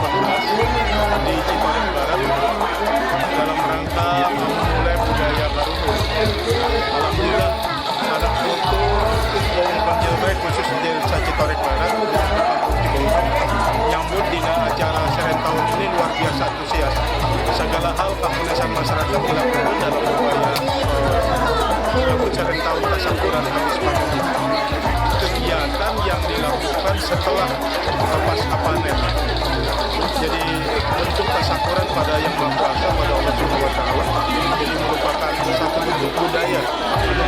2018 di Citorek Barat dalam rangka memulai budaya baru. Alhamdulillah anak putu wewengkon Citorek khusus desa Citorek Barat, Kampung Cibeureum, nyambut dina acara Seren Taun ini luar biasa antusias. Segala hal kamunesan masyarakat dilakukan dalam upaya menyambut Seren Taun tasyakuran habis panen. Kegiatan yang dilakukan setelah pasca panen. Jadi bentuk tasyakuran pada Yang Maha Kuasa, pada Allah Subhanahu wa Taala. Jadi merupakan satu bentuk budaya yang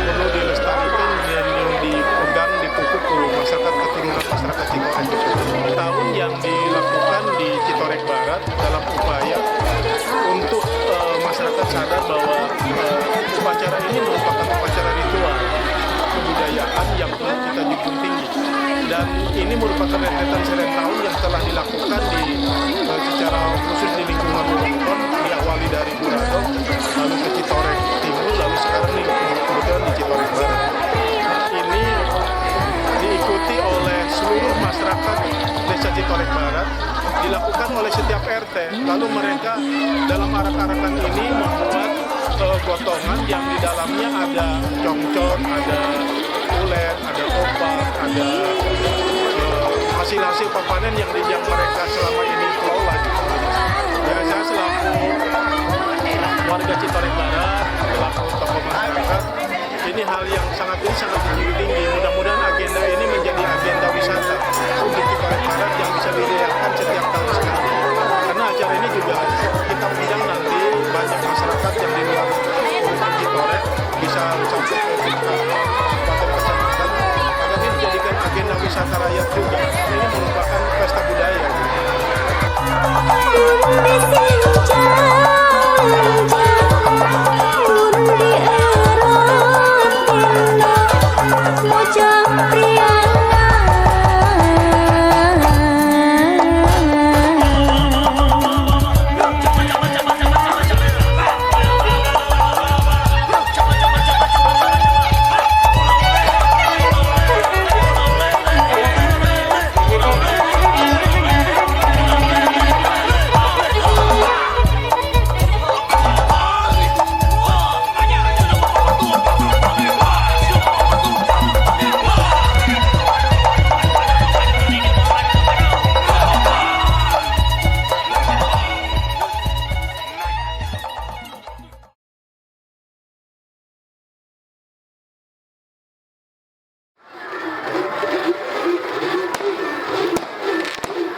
perlu dilestarikan dan yang dipegang, dipupuk ke masyarakat, keturunan masyarakat Citorek khususnya. Tahun yang dilakukan di Citorek Barat dalam upaya untuk masyarakat sadar bahwa upacara ini merupakan upacara ritual kebudayaan yang perlu kita junjung tinggi, dan ini merupakan rentetan Seren Taun yang telah dilakukan di secara khusus di lingkungan wewengkon, diawali dari Gurado, lalu ke Citorek Timur, lalu sekarang nih kebetulan di Citorek Barat. Ini diikuti oleh seluruh masyarakat Desa Citorek Barat, dilakukan oleh setiap RT. Lalu mereka dalam arak-arakan ini membuat gotongan yang di dalamnya ada congcon, ada ulen, ada opak, ada hasil-hasil papanen yang mereka selama ini kelola. Ya, saya selaku warga Citorek Barat, selaku tokoh masyarakat, ini hal yang sangat dijunjung tinggi. Mudah-mudahan agenda ini menjadi agenda wisata untuk Citorek Barat yang bisa dirayakan setiap tahun sekali. Karena acara ini juga kita undang nanti banyak masyarakat yang di luar wewengkon Citorek, bisa sampai ke tingkat kabupaten, kecamatan, agar ini dijadikan agenda wisata rakyat juga. Ini merupakan pesta budaya. Turun di turun di erat dina mojang priangan.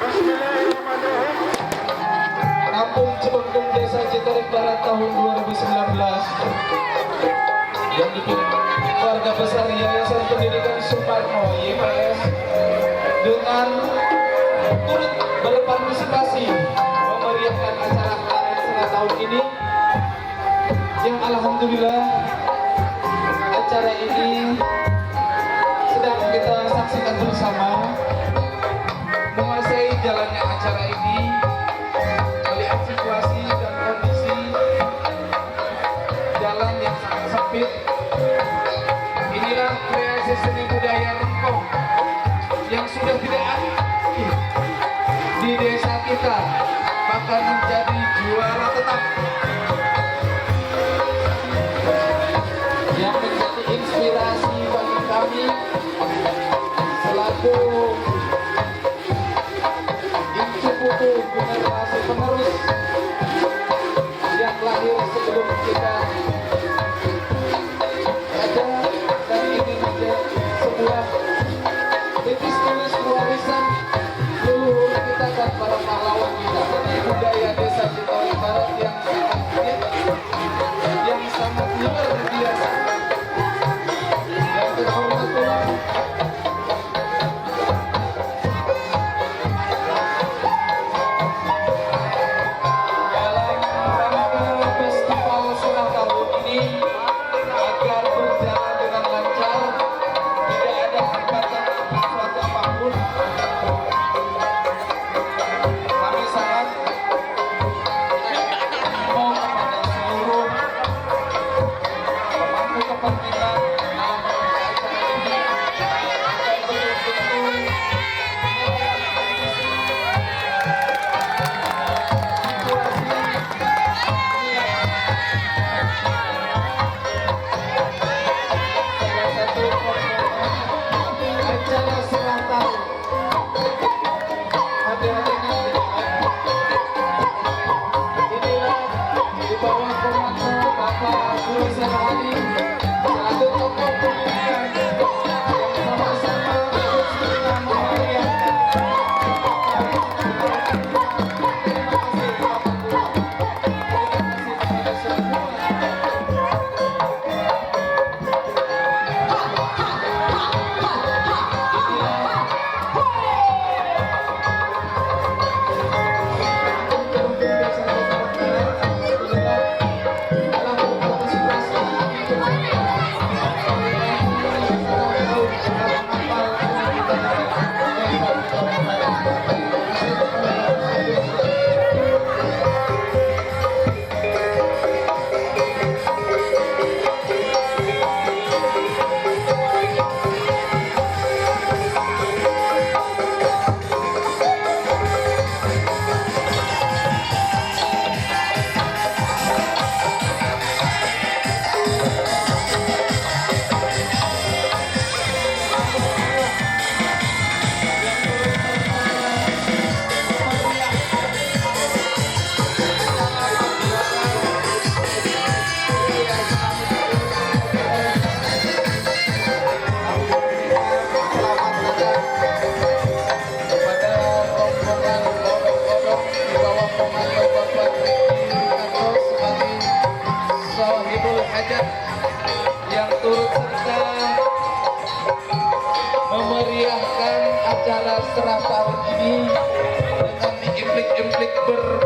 Bismillahirrahmanirrahim. Kampung Cibengkung, Desa Citorek Barat tahun 2019 yang dipimpin keluarga besar Yayasan Pendidikan Suparno YPS dengan turut berpartisipasi memeriahkan acara panen setengah tahun ini, yang alhamdulillah acara ini sedang kita saksikan bersama. Menguasai jalannya acara ini, melihat situasi dan kondisi jalan yang sangat sempit, inilah kreasi seni budaya Rengkong yang sudah tidak ada di desa kita, bahkan menjadi juara tetap yang menjadi inspirasi bagi kami selaku incu putu generasi penerus yang lahir sebelum kita ada, dan ini menjadi sebuah titis tulis warisan leluhur kita dan para pahlawan kita, budaya Desa Citorek Barat yang sangat luar biasa. Yang terhormat pula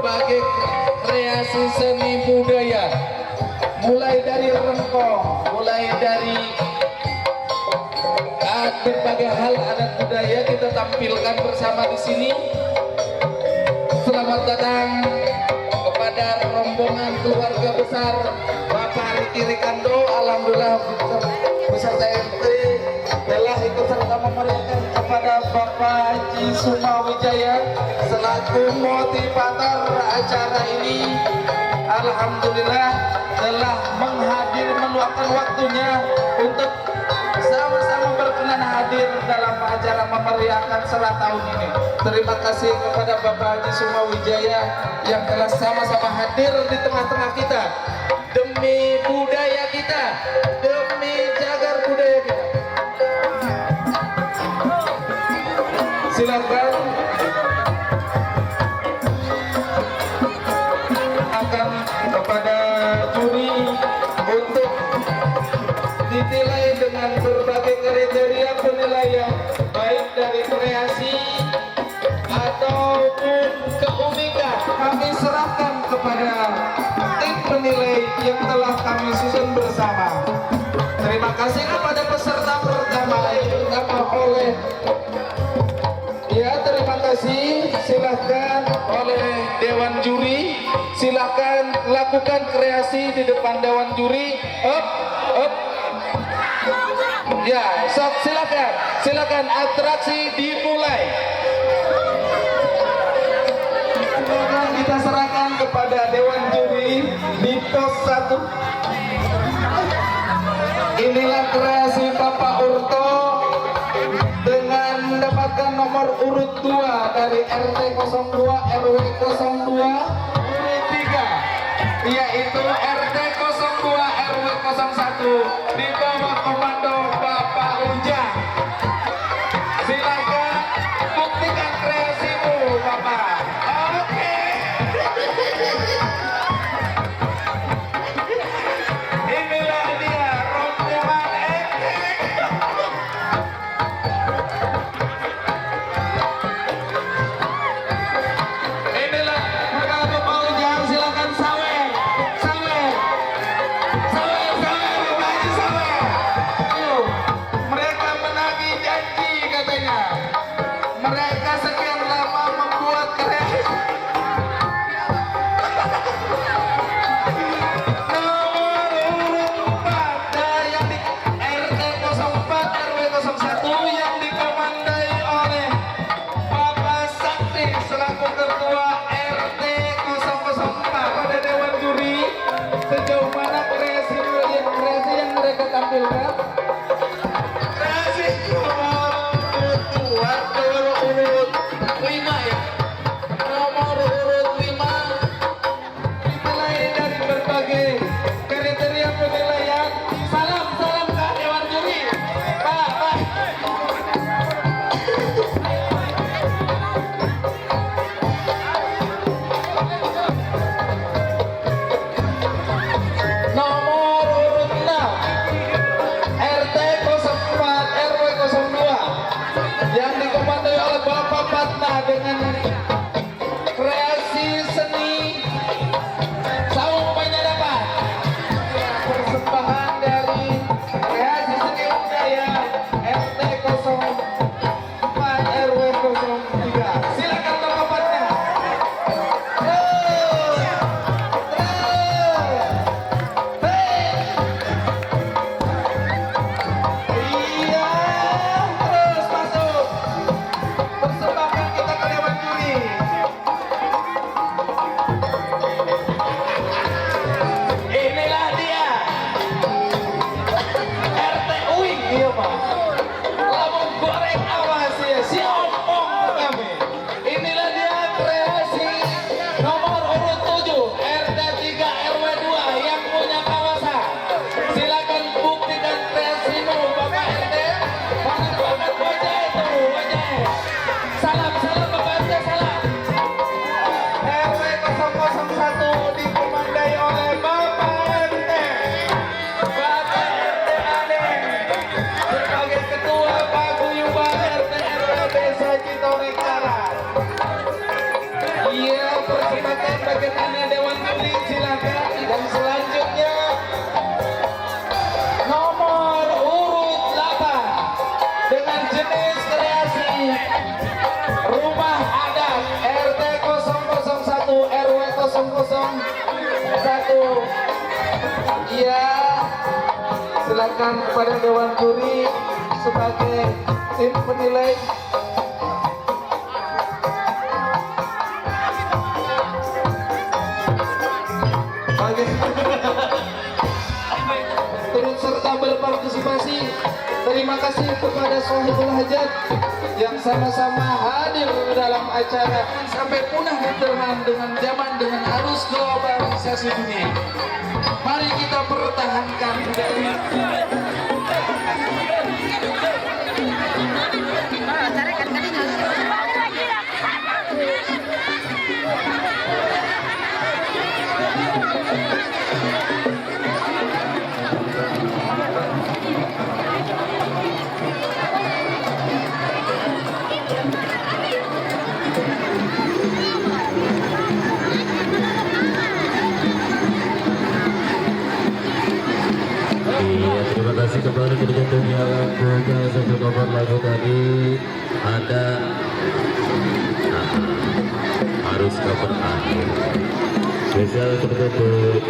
Berbagai kreasi seni budaya, mulai dari rengkong, mulai dari berbagai hal adat budaya kita tampilkan bersama di sini. Selamat datang kepada rombongan keluarga besar Bapak Riki Rikando. Alhamdulillah, beserta RT telah ikut serta memeriahkan, kepada Bapak Haji Sumawijaya selaku motivator acara ini. Alhamdulillah telah menghadir, meluangkan waktunya untuk sama-sama berkenan hadir dalam acara memeriahkan serah tahun ini. Terima kasih kepada Bapak Haji Sumawijaya yang telah sama-sama hadir di tengah-tengah kita demi budaya kita, demi jagar budaya kita. Silakan akan kepada juri untuk dinilai dengan berbagai kriteria penilaian, baik dari kreasi ataupun keunikan. Kami serahkan kepada tim penilai yang telah kami susun bersama. Terima kasih kepada peserta pertama yang pertama oleh, ya, terima kasih. Silahkan oleh dewan juri, silahkan lakukan kreasi di depan dewan juri. Up, up. Ya, sok, silakan, silakan, atraksi dimulai. Silakan kita serahkan kepada dewan juri di pos 1. Inilah kreasi Bapak Urto dengan mendapatkan nomor urut 2 dari RT 02 RW 02 urut 3, yaitu RT 02 RW 01 di bawah komando Bapak Ujang. Silakan buktikan kreasimu, Bapak. Oke. Inilah dia rombongan enteng. Inilah maka Bapak Ujang, silakan sawer, sawer, sawer, sawer, Bapak Haji sawer. 1. Iya, silakan kepada Dewan Juri sebagai tim penilai. Oke. Turut serta berpartisipasi. Terima kasih kepada Sohibul Hajat yang sama-sama hadir dalam acara sampai punah diterjang dengan zaman, dengan arus globalisasi dunia. Mari kita pertahankan budaya. Iya, terima kasih kembali ketika lagunya satu nomor lagu tadi ada harus cover akhir spesial tertutup.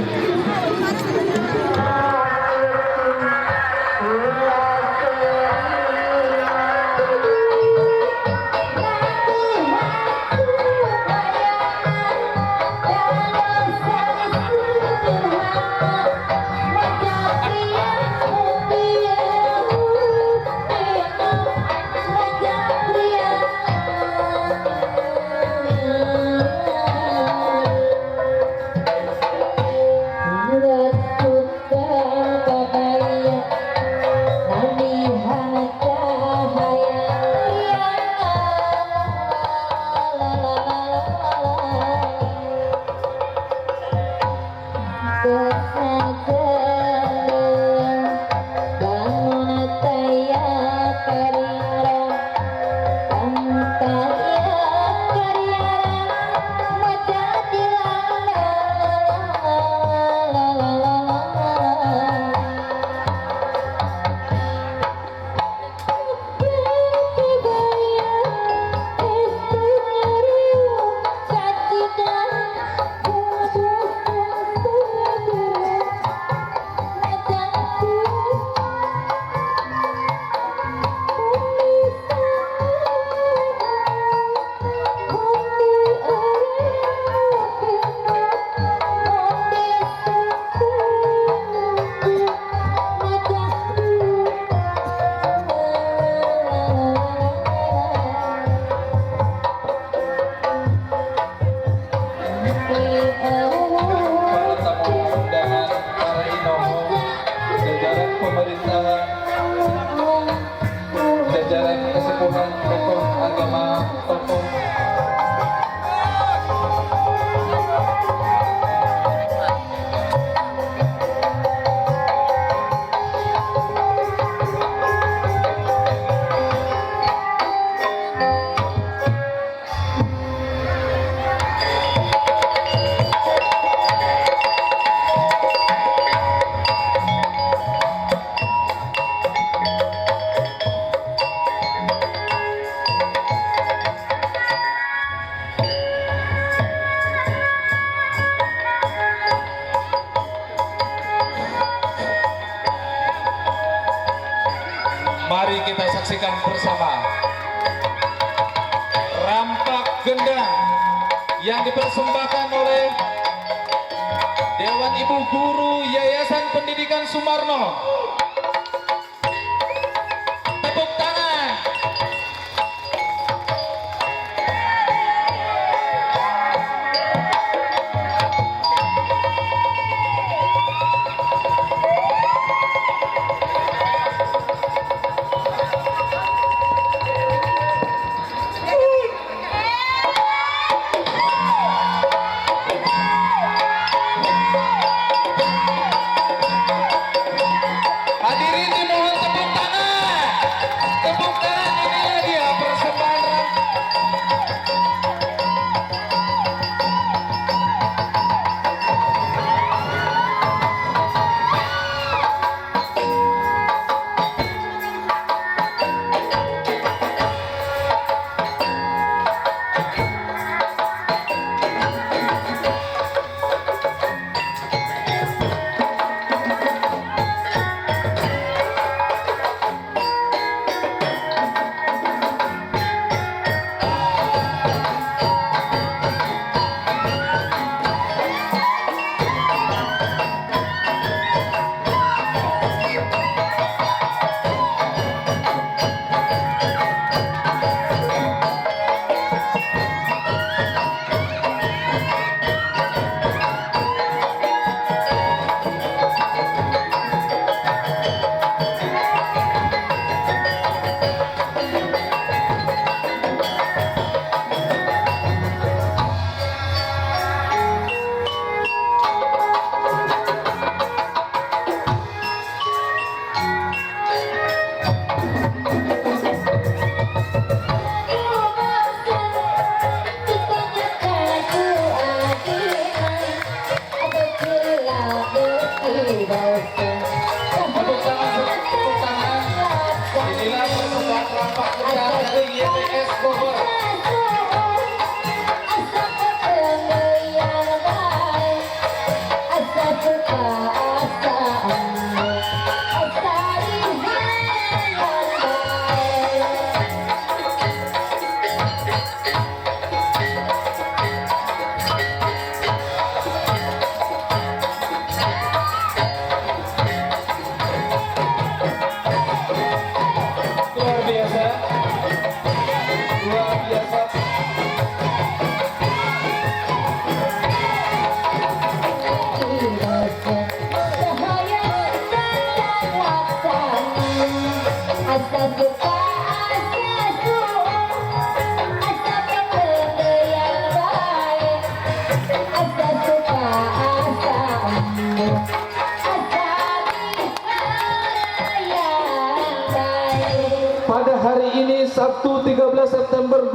Para tamu undangan, para inoho, jajaran pemerintahan, jajaran kesepuhan, tokoh agama, tokoh Mari kita saksikan bersama rampak gendang yang dipersembahkan oleh Dewan Ibu Guru Yayasan Pendidikan Sumarno. Tepuk tangan. Hadirin dimohon tepuk tangan.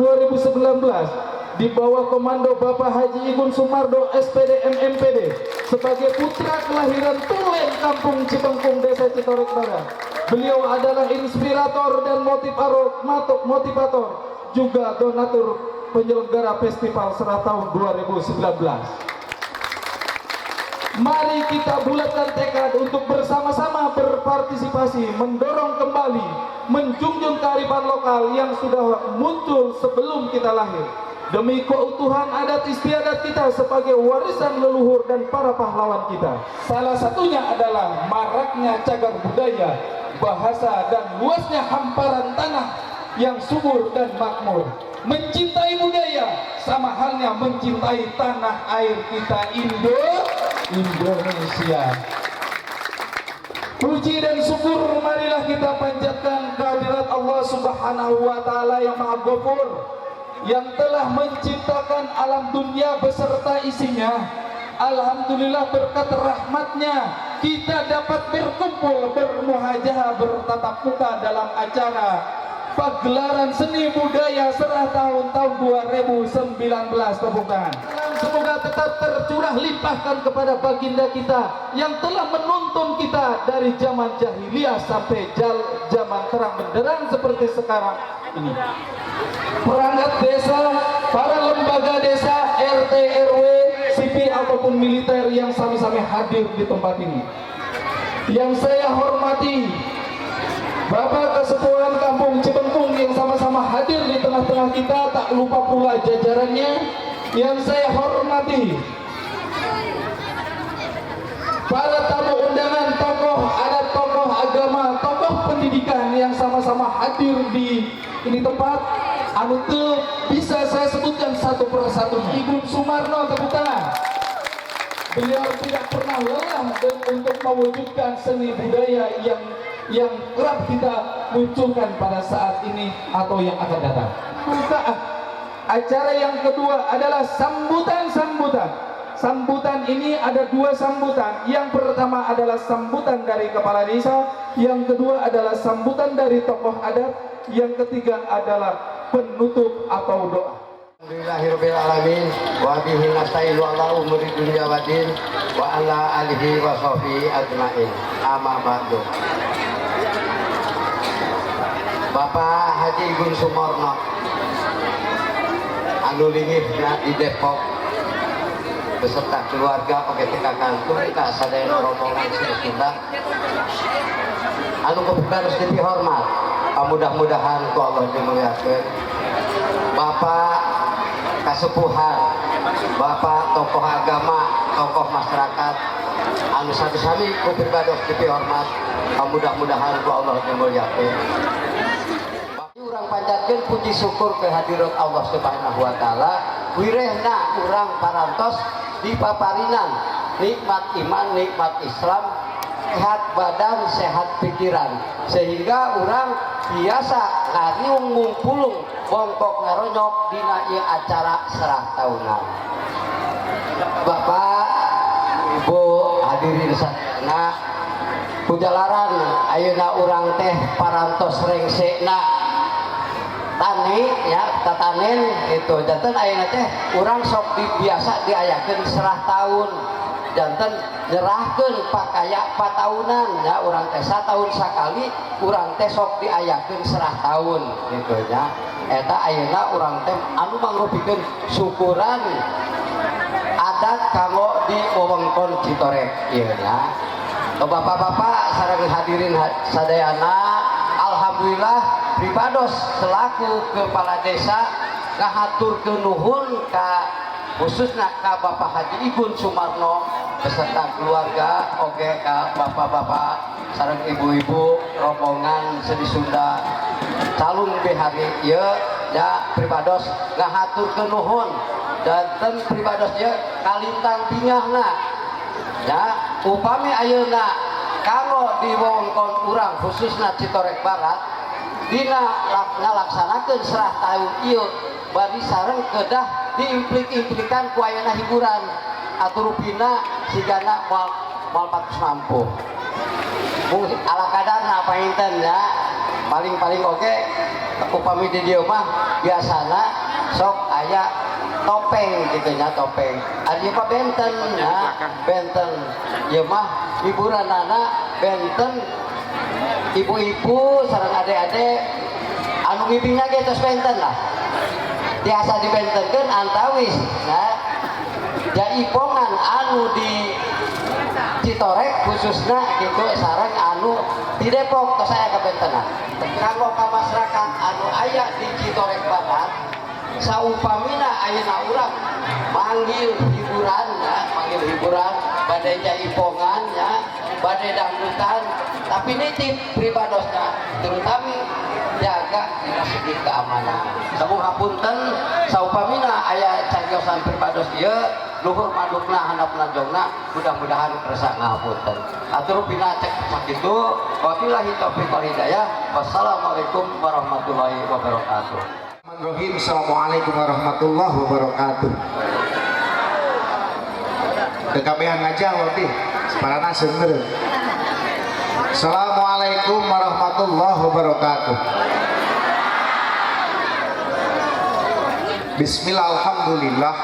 2019 di bawah komando Bapak Haji Igun Sumardo SPD MMPD sebagai putra kelahiran Tulen Kampung Cibengkung, Desa Citorek Barat. Beliau adalah inspirator dan motivator juga donatur penyelenggara Festival Serah tahun 2019. Mari kita bulatkan tekad untuk bersama-sama berpartisipasi mendorong kembali, menjunjung kearifan lokal yang sudah muncul sebelum kita lahir, demi keutuhan adat istiadat kita sebagai warisan leluhur dan para pahlawan kita. Salah satunya adalah maraknya cagar budaya, bahasa, dan luasnya hamparan tanah yang subur dan makmur. Mencintai budaya sama halnya mencintai tanah air kita, Indonesia. Puji dan syukur marilah kita panjatkan kehadirat Allah Subhanahu wa taala yang Maha Ghafur, yang telah menciptakan alam dunia beserta isinya. Alhamdulillah, berkat rahmatnya kita dapat berkumpul, bermuhajah, bertatap muka dalam acara pagelaran seni budaya serah tahun tahun 2019. Tepuk tangan. Semoga tetap tercurah limpahkan kepada baginda kita yang telah menuntun kita dari zaman jahiliyah sampai zaman terang benderang seperti sekarang ini. Perangkat desa, para lembaga desa, RT, RW, sipil ataupun militer yang sami-sami hadir di tempat ini. Yang saya hormati Bapak Kesepuhan Kampung Cibengkung yang sama-sama hadir di tengah-tengah kita, tak lupa pula jajarannya. Yang saya hormati para tamu undangan, tokoh adat, tokoh agama, tokoh pendidikan yang sama-sama hadir di ini tempat, anu teu bisa saya sebutkan satu persatu. Ibu Sumarno, tepuk tangan. Beliau tidak pernah lelah dan untuk mewujudkan seni budaya yang kerap kita munculkan pada saat ini atau yang akan datang. Buka acara yang kedua adalah sambutan-sambutan. Sambutan ini ada dua sambutan. Yang pertama adalah sambutan dari kepala desa, yang kedua adalah sambutan dari tokoh adat, yang ketiga adalah penutup atau doa. Alhamdulillahirabbil alamin wa bihi nasta'inu ala umuri dunya waddin wa ala alihi wa sahbihi ajmain. Amma ba'du. Bapak Haji Igun Sumarno anu linggihna di Depok beserta keluarga, oge tika kantun ka sadayana rombongan Sunda anu harus dipihormat, mudah-mudahan ku Allah dimuliakeun. Bapak Kasepuhan, Bapak tokoh agama, tokoh masyarakat anu sami-sami ku pribados dipihormat, mudah-mudahan ku Allah dimuliakeun. Urang panjatkeun puji syukur kehadirat Allah Subhanahu wa taala, wirehna urang parantos dipaparinan nikmat iman, nikmat Islam, sehat badan, sehat pikiran, sehingga urang biasa ngariung ngumpulung bongkok ngaronyok dina ieu acara serah tahunan. Bapak Ibu hadirin sadayana, pujalaran ayeuna urang teh parantos rengsekna tani ya, tatanen itu. Janten ayeuna teh urang sok biasa diayakeun serah tahun, janten nyerahkeun pakaya pataunan ya. Urang teh satahun sakali urang teh sok diayakeun serah tahun gitu ya. Eta ayeuna urang teh anu mangrupikeun syukuran adat kanggo di wewengkon Citorek ieu nya. Bapak-bapak sareng hadirin sadayana, alhamdulillah pribados selaku kepala desa ngahaturkeun nuhun ka khususna ka Bapak Haji Igun Sumarno beserta keluarga, oge ka bapak-bapak sareng ibu-ibu rombongan Seni Sunda Calung Bihari ieu ya. Pribados ngahaturkeun nuhun dan pribados ieu kalintang bingahna ya, upami ayeuna kanggo di wewengkon urang khususna Citorek Barat dina ngalaksanakeun serah tahun ieu bari sareng kedah diimplik-implikan ku ayana hiburan atau rupina sigana moal moal patus mampu mung ala kadarna panginten ya, paling-paling oke. Upami di dieu mah biasana sok aya topeng gitu nya, topeng. Ari ieu mah benten ya, benten. Ieu mah hiburanana benten, ibu-ibu sareng ade-ade anu ngibingna ge tos benten lah. Tiasa dibentenkeun antawis nah jaipongan anu di Citorek khususnya gitu sareng anu di Depok tos aya kabentenan. Kanggo ka masyarakat anu aya di Citorek Barat, saupamina ayeuna urang manggil hiburan ya, manggil hiburan bade jaipongan ya, bade dangdutan, tapi nitip pribadosna terutama jaga dina segi keamanan. Sagung hapunten saupamina aya cariosan pribados ieu luhur madukna handap lanjongna, mudah-mudahan kersa ngapunten. Atur pina cek sakitu, wabillahi taufiq wal hidayah, wassalamualaikum warahmatullahi wabarakatuh. Bismillahirrahmanirrahim. Assalamualaikum warahmatullahi wabarakatuh. Kekabehan ngajawab deh. Separana seueur. Assalamualaikum warahmatullahi wabarakatuh. Bismillah, alhamdulillah,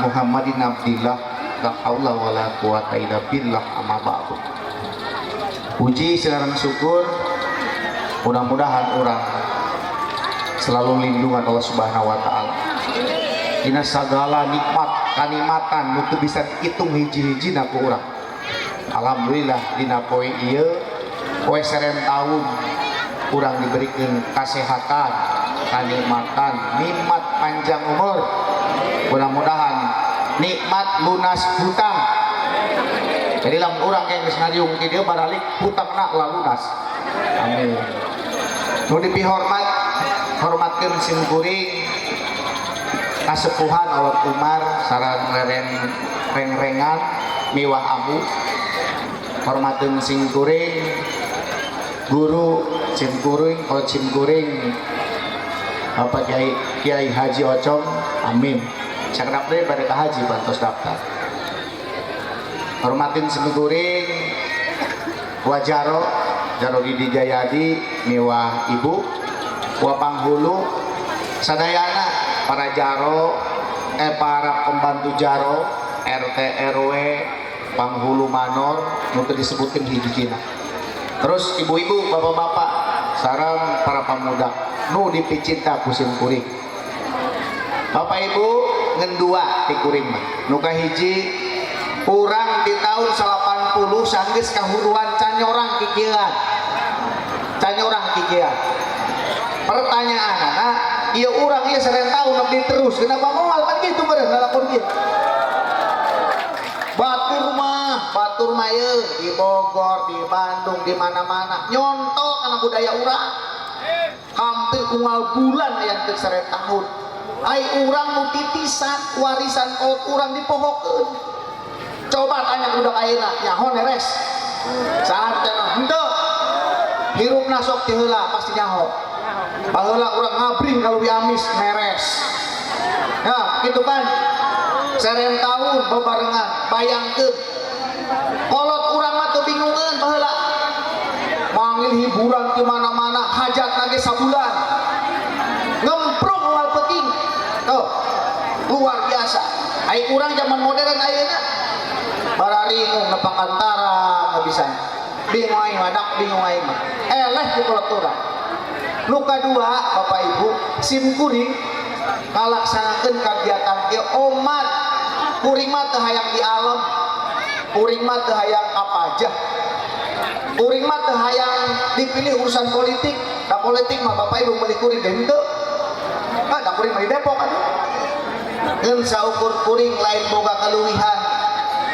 Muhammadin abdillah, la haula wala quwata illa billah, amma ba'du. Puji sareng syukur, mudah-mudahan orang selalu lindungan Allah Subhanahu wa taala. Dina sagala nikmat kanikmatan nu teu bisa dihitung hiji-hiji na ku urang. Alhamdulillah dina poe ieu, poe seren taun, urang diberikan kesehatan, kanikmatan, nikmat panjang umur. Mudah-mudahan nikmat lunas hutang. Jadi lamun urang yang geus ngariung ti dieu baralik hutangna lunas. Amin. Nu dipihormat, hormatkeun sim kuring kasepuhan Awat Umar sareng reren rengrengan miwah abu. Hormateun sim kuring guru sim kuring, oh sim kuring Bapak Kiai, Kiai Haji Ocong, amin. Sakedap deui bade ka haji bantos daftar. Hormatin sim kuring wajaro Jaro Didi Jayadi miwah ibu wa panghulu sadayana para jaro, para pembantu jaro RT RW panghulu manor nu teu disebutkeun hiji-hijina. Terus ibu-ibu, bapak-bapak, sareng para pemuda nu dipicinta ku sim kuring. Bapak Ibu ngan dua ti kuring mah. Nu kahiji, urang di tahun 80 sanggeus kahuruan can nyorang kikieuan. Can nyorang kikieuan. Pertanyaan anak, ieu urang ieu seren tahun abdi terus, kenapa moal kan gitu meureun lalakon kieu. Batur mah ieu di Bogor, di Bandung, di mana-mana nyontok kana budaya urang. Hampir unggal bulan aya teu seren tahun. Ai urang nu titisan warisan kolot urang dipohokeun. Coba tanya budak ayeuna, nyaho neres. Saat teh henteu. Hirupna sok ti heula pasti nyaho. Baheula urang ngabring kalau amis neres. Ya, gitu kan. Seren tahun bebarengan, bayangkeun. Kolot urang mah teu bingungeun baheula. Manggil hiburan di mana-mana, hajat lagi sabulan. Ngemprung unggal peuting. Tuh, luar biasa. Ai urang zaman modern ayeuna bararingung nepak antara nggak bisa. Bingung aing mah, dak bingung aing mah. Eleh ku kolot urang. Nu kadua, Bapak Ibu, sim kuring ngalaksanakeun kagiatan ieu omat. Kuring mah teu hayang di alam, kuring mah teu hayang kapajah, kuring mah teu hayang dipilih urusan politik. Da politik mah Bapak Ibu meuli kuring ge henteu. Ah, da kuring mah di Depok atuh. Ngan saukur kuring lain boga kaluwihan.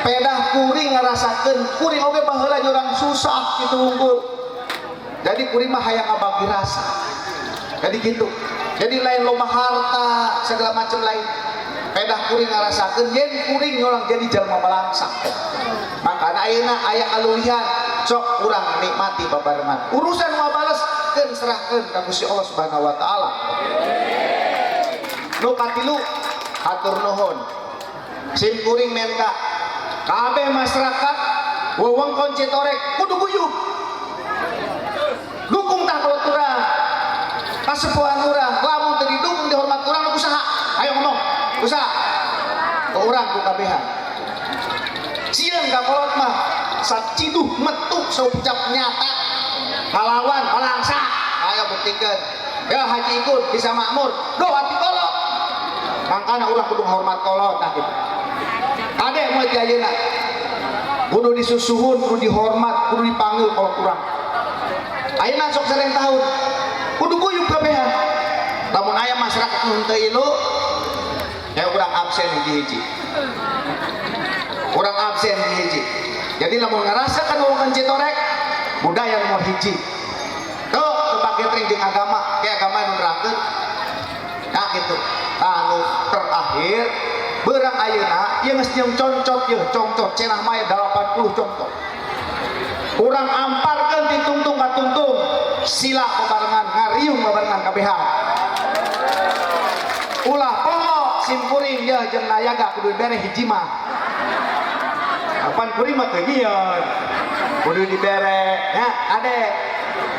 Pedah kuring ngarasakeun kuring oge baheula nyorang susah kitu unggul. Jadi kuring mah hayang ngabagi rasa. Jadi gitu. Jadi lain loba harta segala macam lain. Pedah kuring ngarasakeun yen kuring nyorang jadi jalma malangsa. Makana ayeuna aya kaluwihan sok urang nikmati babarengan. Urusan mah baleskeun serahkeun ka Gusti Allah Subhanahu wa taala. Nu katilu, hatur nuhun. Sim kuring menta kabeh masyarakat wewengkon Citorek kudu guyub. Dukung tah kolot urang. Kasepuhan urang lamun teu didukung dihormat urang, ku saha? Ayo ngomong, ku saha? Ku urang, ku kabehan. Sieun ka kolot mah saciduh metu saucap nyata ngalawan balangsa. Ayo buktikeun ya, Haji Ikun bisa makmur doa ti kolot. Mangkana urang kudu hormat kolot. Tah kitu, kade moal ti ayeuna kudu disusuhun, kudu dihormat, kudu dipanggil kolot urang. Ayeuna sok sering tahun kudu guyub kabehan. Lamun aya masyarakat nu teu ilu ya, urang absen hiji-hiji, urang absen hiji-hiji. Jadi lamun ngarasakan wewengkon Citorek budaya nomor hiji tuh teu jeung agama, kayak agama nu nerangkeun. Nah, gitu. Anu terakhir, berang ayeuna ieu geus jeung concot ieu, congcot cenah mah 80 congcot. Urang amparkeun ti tungtung ka tungtung, sila bebarengan, ngariung bebarengan kabehan. Ulah poho simkuring ye jeung nayaga kudu dibere hiji mah. Apan kuring mah teu nyieun, kudu dibere nya, ade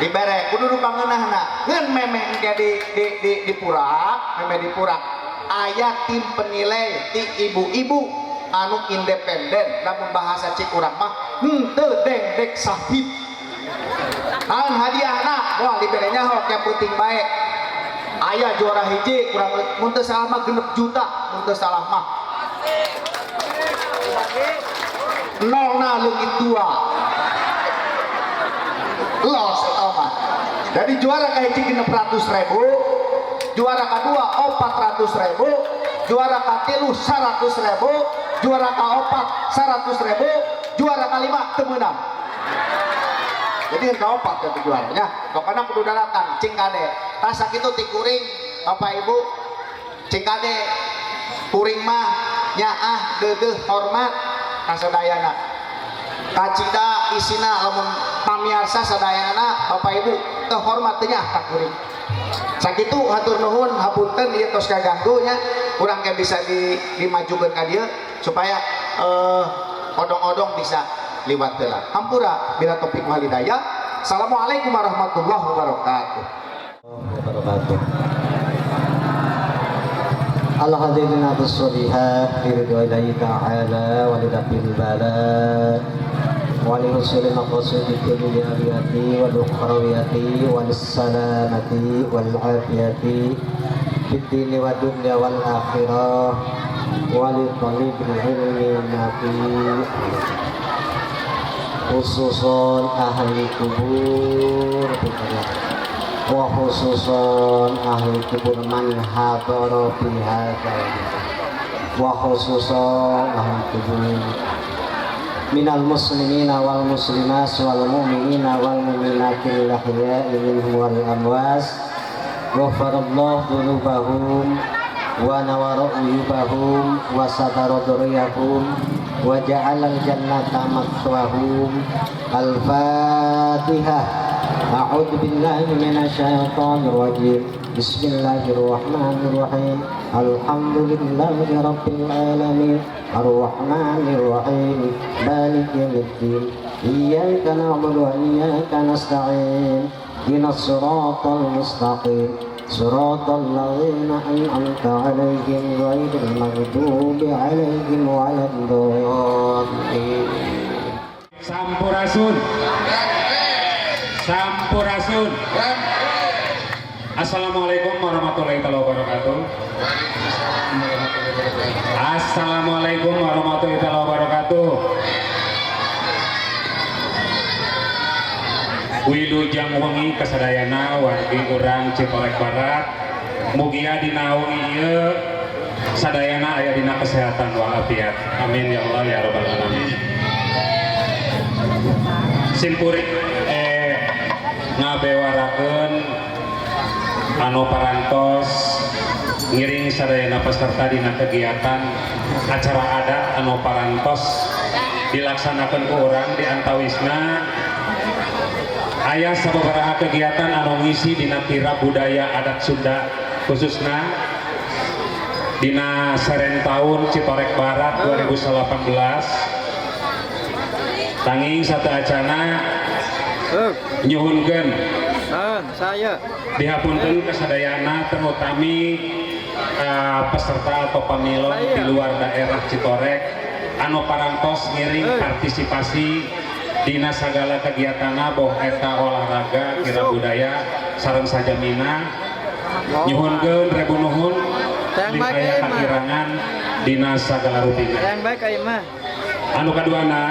dibere kudu nu pangeunahna. Ngeun memeh engke di purak, memeh di purak aya tim penilai ti ibu-ibu anu independen. Lamun bahasa cik urang mah henteu dengdek sahib. Naon hadiahna? Wah, dibere nyaho kayak penting bae. Aya juara hiji kurang mun teu salah mah 6 juta, mun teu salah mah nolna leungit dua, los eta mah. Jadi juara kahiji 600 ribu, juara kedua 400 ribu, juara katilu 100 ribu, juara kaopat 100 ribu, juara kalima teu meunang. Jadi yang kaopat ya juaranya. Pokoknya kudu datang, cing kade. Tah, sakitu ti kuring, Bapak Ibu. Cing kade, kuring mah nyaah geugeuh hormat ka sadayana. Kacida isina lamun pamiarsa sadayana, Bapak Ibu, teu hormat teu nyaah ka kuring. Sakitu, hatur nuhun, hapunten ieu tos kaganggu nya. Kurang kayak bisa dimajukeun ka dieu supaya odong-odong bisa liwat heula. Hampura bila taufiq wal hidayah. Assalamualaikum warahmatullahi wabarakatuh. Wabarakatuh. الحاضرين الصالحات برضا الله تعالى ولدفع البلاء ولحصول مقاصد الدنيوية والأخروية وللسلامة والعافية في الدين والدنيا والآخرة ولطلب العلم النافع، خصوصا أهل القبور وخصوصا أهل القبور من حضر في هذا، وخصوصا أهل القبور من المسلمين والمسلمات والمؤمنين والمؤمنات الأحياء منهم والأموات. غفر الله ذنوبهم ونور عيوبهم وستر ذريهم وجعل الجنة مثواهم. الفاتحة. أعوذ بالله من الشيطان الرجيم. بسم الله الرحمن الرحيم. الحمد لله رب العالمين الرحمن الرحيم مالك يوم الدين. إياك نعبد وإياك نستعين. اهدنا الصراط المستقيم، صراط الذين أنعمت عليهم غير المغضوب عليهم ولا الضالين. Sampurasun. Sampurasun. Assalamualaikum warahmatullahi wabarakatuh. Assalamualaikum warahmatullahi wabarakatuh. Wilujeng wengi kasadayana wargi urang Citorek Barat. Mugia dina wengi ieu sadayana aya dina kesehatan walafiat. Amin ya Allah ya rabbal alamin. Simkuring ngabewarakeun anu parantos ngiring sadayana peserta dina kegiatan acara adat anu parantos dilaksanakan ku urang. Di antawisna aya sababaraha kegiatan anu ngisi dina kirab budaya adat Sunda, khususna dina Seren Tahun Citorek Barat 2018. Tanging sateuacana nyuhunkeun Saya. Dihapunten kasadayana, terutami peserta atau pamilon di luar daerah Citorek anu parantos ngiring partisipasi dina sagala kegiatanna, boh eta olahraga, kira budaya sareng sajamina. Nyuhunkeun rebu nuhun Yang baik, aya eh, mah. Kakirangan dina sagala rupina. Yang baik kayak mah. Anu kaduana,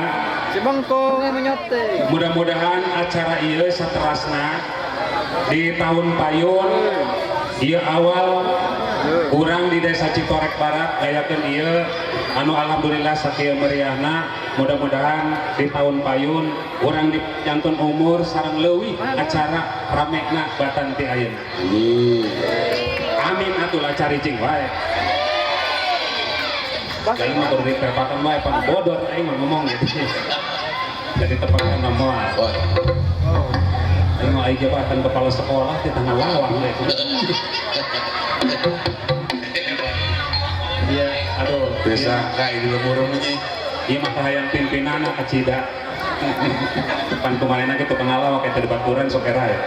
Si bengkong yang menyote. Mudah-mudahan acara ieu saterasna di tahun payun ieu. Awal urang di Desa Citorek Barat ngayakeun ieu anu alhamdulillah sakieu meriahna. Mudah-mudahan di tahun payun urang di jantun umur sareng leuwih acara ramekna batan ti ayeuna. Amin atuh lah, caricing wae. Aing mah kudu ditepatan wae, pan bodor aing mah ngomong gitu. Jadi tepatan moal. Wah, Aing mah aing jabatan kepala sekolah di tanah lawang deh. Iya, aduh. Biasa kayak di lemurung ini. Iya mah hayang pimpinan kacida. Pan kemarin gitu pengalaman kayak di baturan sok era ya.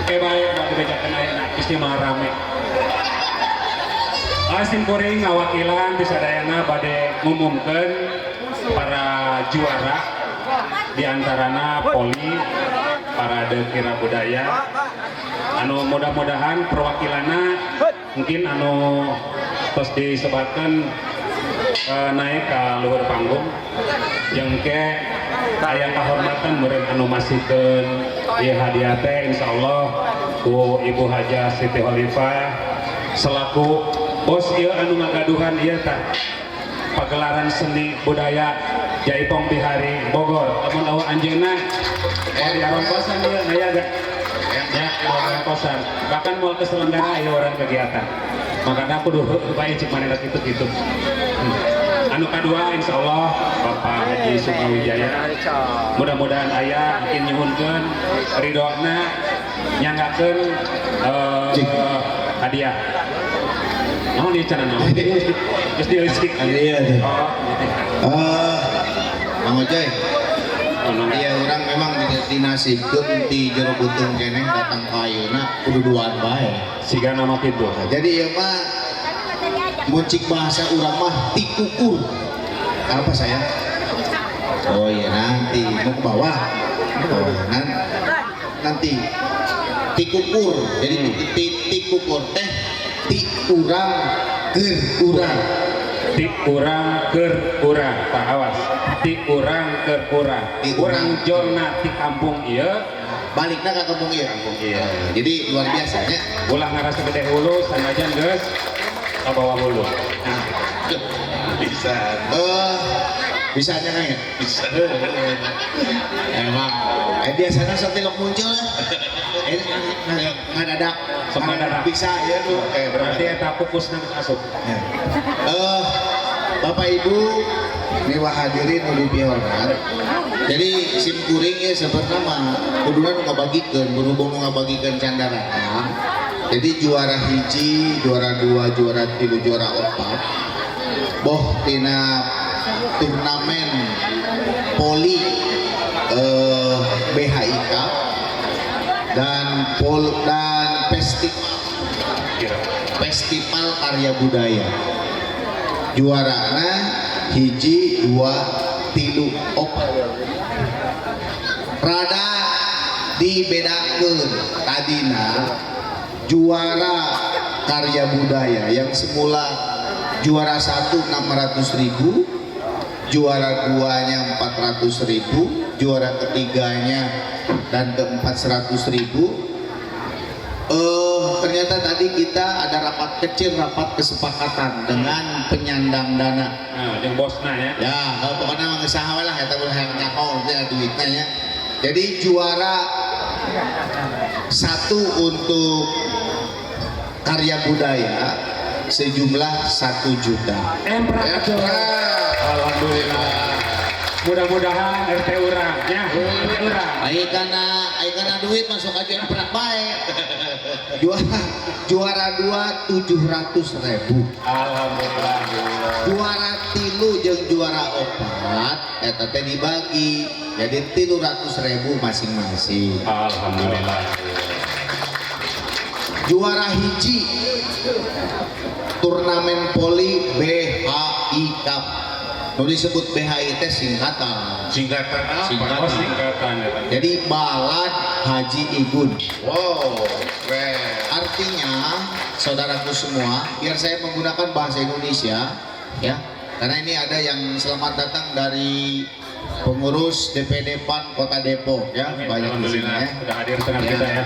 Oke baik, mau dibejakan ayeuna, geus mah rame. Sim kuring ngawakilan ti sadayana bade ngumumkeun para juara, diantarana poli parade kira budaya anu mudah-mudahan perwakilanna mungkin anu terus disebatkan naik ke luhur panggung yang ke aya kehormatan meureun anu masihkeun ieu hadiah teh, insyaallah ku Ibu Hajah Siti Holifah selaku bos ieu anu ngagaduhan ieu tah pagelaran seni budaya Jaipong Bihari Bogor. Lamun euweuh anjeunna moal diarongkosan ieu, aya gak ya, moal diarongkosan, bahkan moal keselenggara ieu orang kegiatan. Makanya aku duh bae cik manehna kitu-kitu. Anu kadua, insyaallah Bapak Haji Sumawijaya mudah-mudahan aya, mungkin nyuhunkeun ridona nyanggakeun hadiah. Naon ieu cenah, naon? Geus dieucik. Iya tuh. Oh, Eh, Mang Ojoy, oh, no. Iya, urang memang dinasibkeun di jero butung keneh datang ka ayeuna kudu duaan bae. Siga nama kitu. Nah, jadi ieu mah mun cik bahasa urang mah tikukur. Apa saya? Oh iya, nanti mau ke bawah. Oh, nanti tikukur. Jadi tikukur teh ti urang keur urang. Ti urang keur urang, tak awas. Ti urang keur urang. Ti urang urang. Jonna ti kampung ieu, Balikna ka kampung ieu. Kampung ieu. Nah, jadi luar biasanya. Ulah ngarasa gede hulu sanajan geus ka bawah hulu. Nah, Bisa. Eh, bisa aja kan ya? Bisa. Emang. Eh, biasanya sok tilok muncul ya. Eh, ngadadak. Sok ngadadak. Bisa ya tuh. Eh, berarti eta pupusna geus asup. Ya. Eh, Bapak Ibu miwah hadirin nu dipihormat. Jadi sim kuring ya sebenarnya mah kuduna nu ngabagikeun, berhubung nu ngabagikeun can daratang. Jadi juara hiji, juara dua, juara tilu, juara opat. Boh tina turnamen poli BHI Cup dan pol dan festival Kira. Festival Karya Budaya. Juarana hiji, dua, tilu, opat. Rada dibedakeun, tadina juara karya budaya yang semula juara satu 600 ribu, juara duanya 400 ribu, juara ketiganya dan keempat 100 ribu. Eh, ternyata tadi kita ada rapat kecil, rapat kesepakatan dengan penyandang dana. Nah, yang bosna ya. Ya, pokoknya mah geus saha we lah eta, ulah hayang nyaho teh duitna ya. Jadi juara satu untuk karya budaya sejumlah 1 juta. Emprak. Alhamdulillah. Mudah-mudahan RT urang ya, RT urang. Ai kana duit masuk aja emprak bae. Juara juara dua 700 ribu. Alhamdulillah. Juara tilu jeung juara opat Eta teh dibagi jadi 300.000 masing-masing. Alhamdulillah. Juara hiji turnamen voli BHI Cup. Nu disebut BHI teh singkatan. Singkatan apa? Singkatan. Oh, singkatan ya. Jadi Balad Haji Igun. Wow, keren. Artinya, saudaraku semua, biar saya menggunakan bahasa Indonesia, ya, karena ini ada yang selamat datang dari pengurus DPD PAN Kota Depok, ya, banyak di sini Alhamdulillah ya. sudah hadir tengah Ya. kita ya.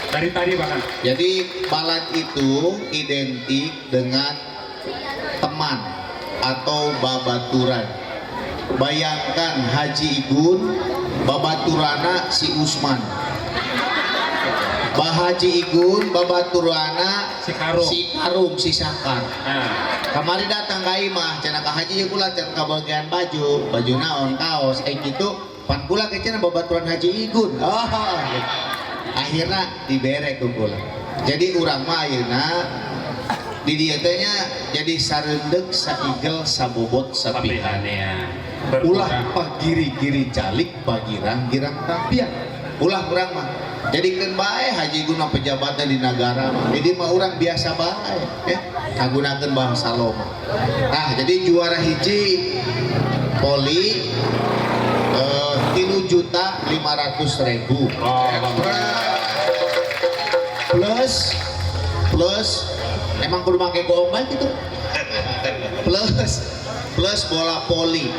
Dari tadi bahkan. Jadi balad itu identik dengan teman atau babaturan. Bayangkan Haji Igun, babaturana si Usman. Bah Haji Igun, babaturana Si Karung. si Karung, si Sakar. Nah, Kamari datang ka imah, cenah ka Haji ieu kula can kabagian baju, baju naon kaos, eh gitu, pan kula ke cenah babaturan Haji Igun. Oh, gitu. Akhirnya dibere ku kula. Jadi urang mah ayeuna di dieu teh nya jadi sareundeg saigel sabobot sapihan. sapihan ya. Ulah pagiri-giri calik pagirang-girang tampian. Ulah urang mah. Jadi keun bae Haji Igun mah pejabatnya di negara mah. Jadi mah urang biasa bae ya. Ngagunakeun bahasa loma. Nah, jadi juara hiji voli 3.500.000. Oh, alhamdulillah. Plus plus emang kudu make goong bae gitu. Plus plus bola voli.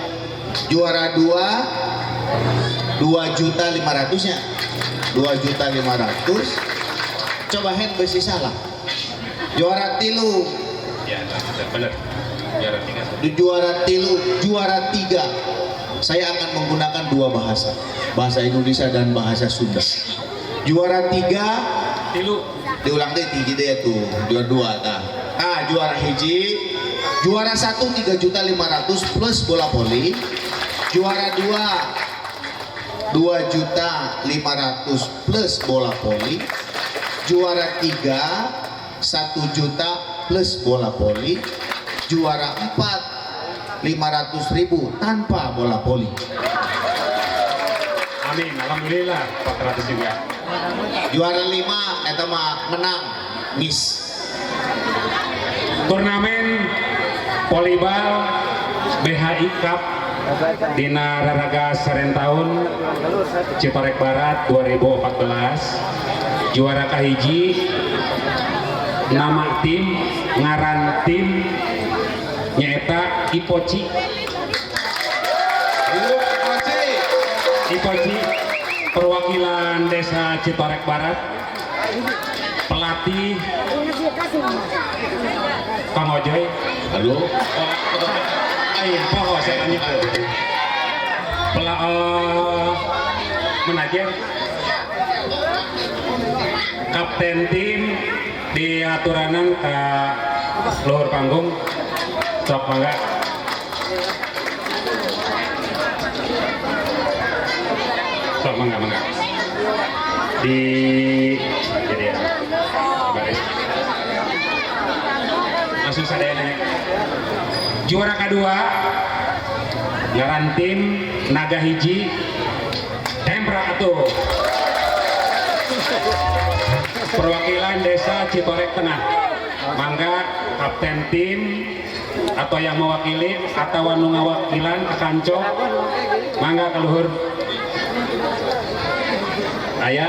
Juara 2 2.500.000 nya. 2.500.000. Coba hand besi salah. Juara tilu, Ya, benar. Juara tiga. di juara tilu, juara tiga. Saya akan menggunakan dua bahasa, bahasa Indonesia dan bahasa Sunda. Juara tiga, Tilu. diulang deh tinggi deh tuh, juara dua tah. Ah, juara hiji, juara satu 3.500.000 plus bola voli, juara dua 2.500.000 plus bola voli, juara tiga 1 juta plus bola voli, juara empat 500.000 tanpa bola voli. Amin. Alhamdulillah 400 juga. Juara lima eta mah menang miss. Turnamen volleyball BHI Cup dina Raraga Sarentaun Citorek Barat 2014. Juara kahiji nama tim ngaran tim nyaeta Ipoci. Hidup Ipoci. Ipoci perwakilan Desa Citorek Barat, pelatih Kang Ojoy. Halo. Oh, ayo, poho saya tanya. Manajer, kapten tim di aturanan ke luhur panggung, sok mangga. Sok mangga mangga. Di jadi ya. Baris. Langsung sadaya nanya. Juara kedua ngaran tim Naga Hiji Tempra atuh. Perwakilan Desa Citorek Tengah. Mangga kapten tim atau yang mewakili atau nu ngawakilan kanco mangga kaluhur. Aya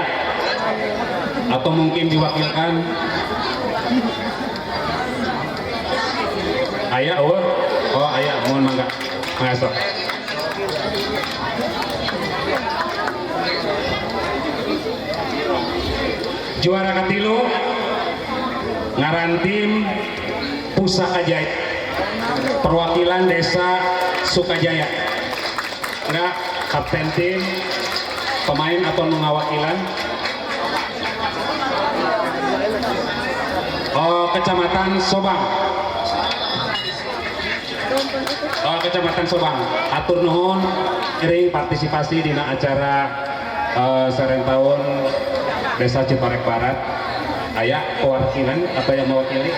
atau mungkin diwakilkan. Aya oh, oh aya mohon mangga. Mangga sok. Juara katilu ngaran tim Pusaka Jaya, perwakilan Desa Sukajaya. Enggak kapten tim, pemain atau nu ngawakilan. Oh, Kecamatan Sobang. Oh, Kecamatan Sobang. Atur nuhun iring partisipasi dina acara Sarentaun Desa Citorek Barat. Aya perwakilan atau yang mewakili?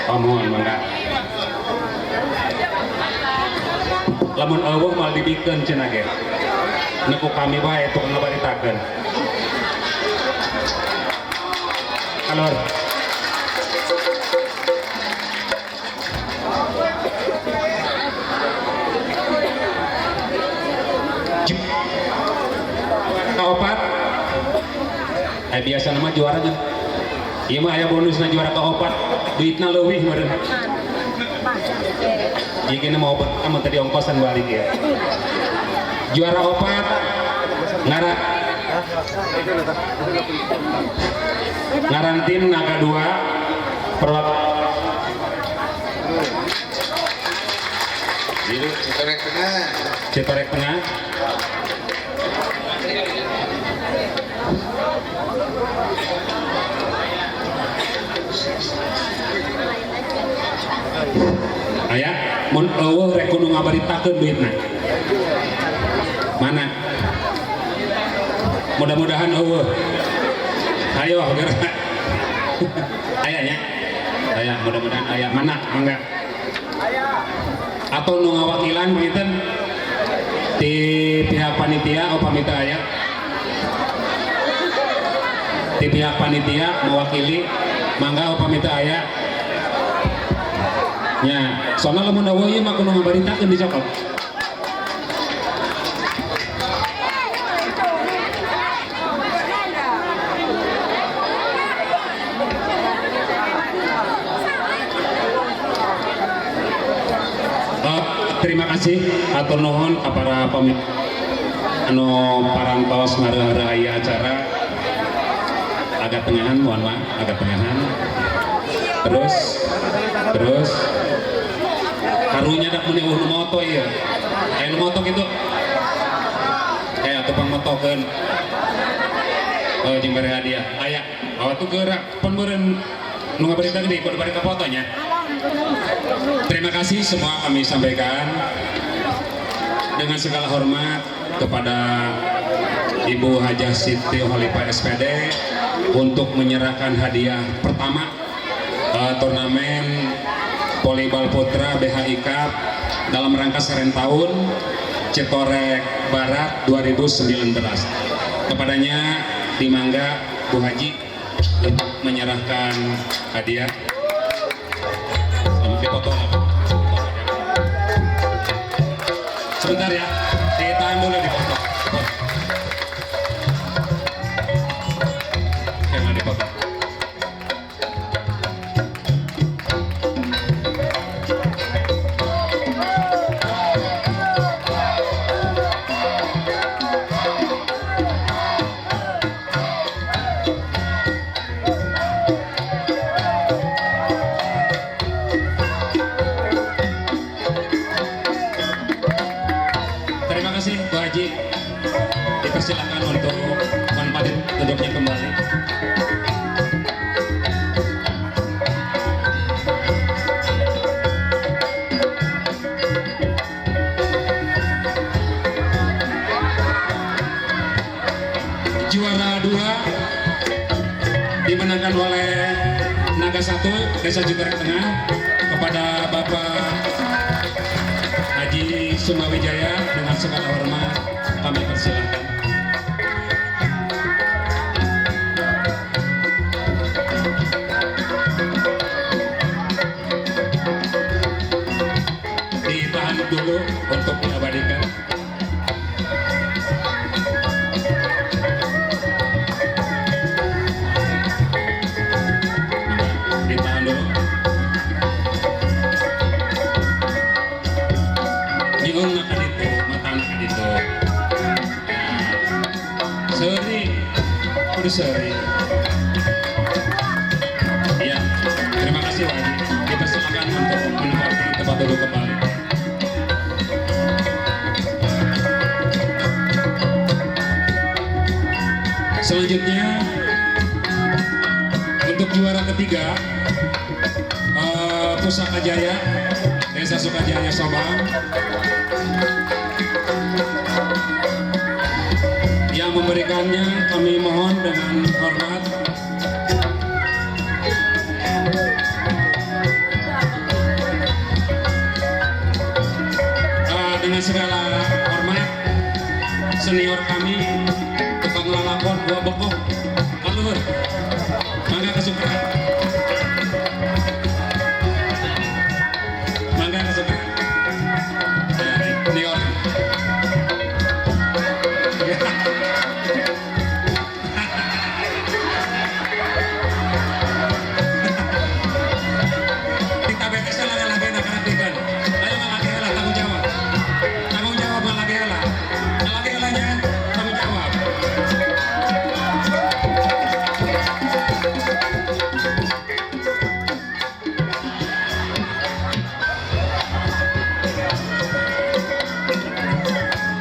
Oh, mohon mangga. Lamun euweuh moal dibikeun cenah ge. Neku kami bae tukang ngabaritakeun. Kalor. Kaopat. Biasa nama juaranya. Ieu mah aya bonusna juara kaopat, duitna leuwih meureun. Ieu gini mau amun tadi ongkosan balik ya. Juara opat ngaran ngaran tim Naga 2 perwak Citorek Tengah. Citorek Tengah. Aya mun eueuh rek kudu ngabaritakeun duitna. Mana? Mudah-mudahan eueuh. Ayo gerak. Aya nya. Aya mudah-mudahan aya. Mana? Mangga. Atau nu ngawakilan punten di pihak panitia oh pamita aya. Di pihak panitia mewakili mangga oh pamita aya. Nya, soalna lamun eueuh ieu mah kudu ngabaritakeun dicokot. Terima kasih atur nuhun ka para pemimpin anu parantos ngareureuh acara agak tengahan mohon maaf agak tengahan terus terus karunya dak meuni eueuh nu moto ieu aya nu moto kitu aya atuh pangmotokeun oh jeung bari hadiah aya awak tuh gerak pon meureun nu ngabarita gede kudu bari ka fotonya. Terima kasih semua kami sampaikan dengan segala hormat kepada Ibu Hajah Siti Khalifah SPD untuk menyerahkan hadiah pertama turnamen Volleyball Putra BHI Cup dalam rangka Seren Tahun Citorek Barat 2019. Kepadanya dimangga Bu Haji untuk menyerahkan hadiah. Dipoto. Sebentar ya, ditahan dulu dipoto. Oke, mau dipoto. Terima kasih Bu Haji. Dipersilakan untuk menempati duduknya kembali. Juara 2 dimenangkan oleh Naga 1 Desa Citorek Tengah kepada Bapak Haji Sumawijaya dengan segala hormat kami persilakan. Ditahan dulu untuk diabadikan. Ditahan dulu. Nyuhun maka ditu, matang maka ditu. Seri, kudu seri. Ya, terima kasih Pak Haji. Dipersilakan untuk menempati tempat duduk kembali. Selanjutnya untuk juara ketiga Pusaka Jaya Desa Sukajaya Sobang yang memberikannya kami mohon dengan hormat Dengan segala hormat, senior kami, tukang lalakon, gua bokong, kaluhur, mangga kesukaan, mangga kesukaan, senior. Kita betes lah lagi nak keratikan. Ayo ngalagi lah tanggung jawab. Tanggung jawab ngalagi lah. Ngalagi lahnya tanggung jawab.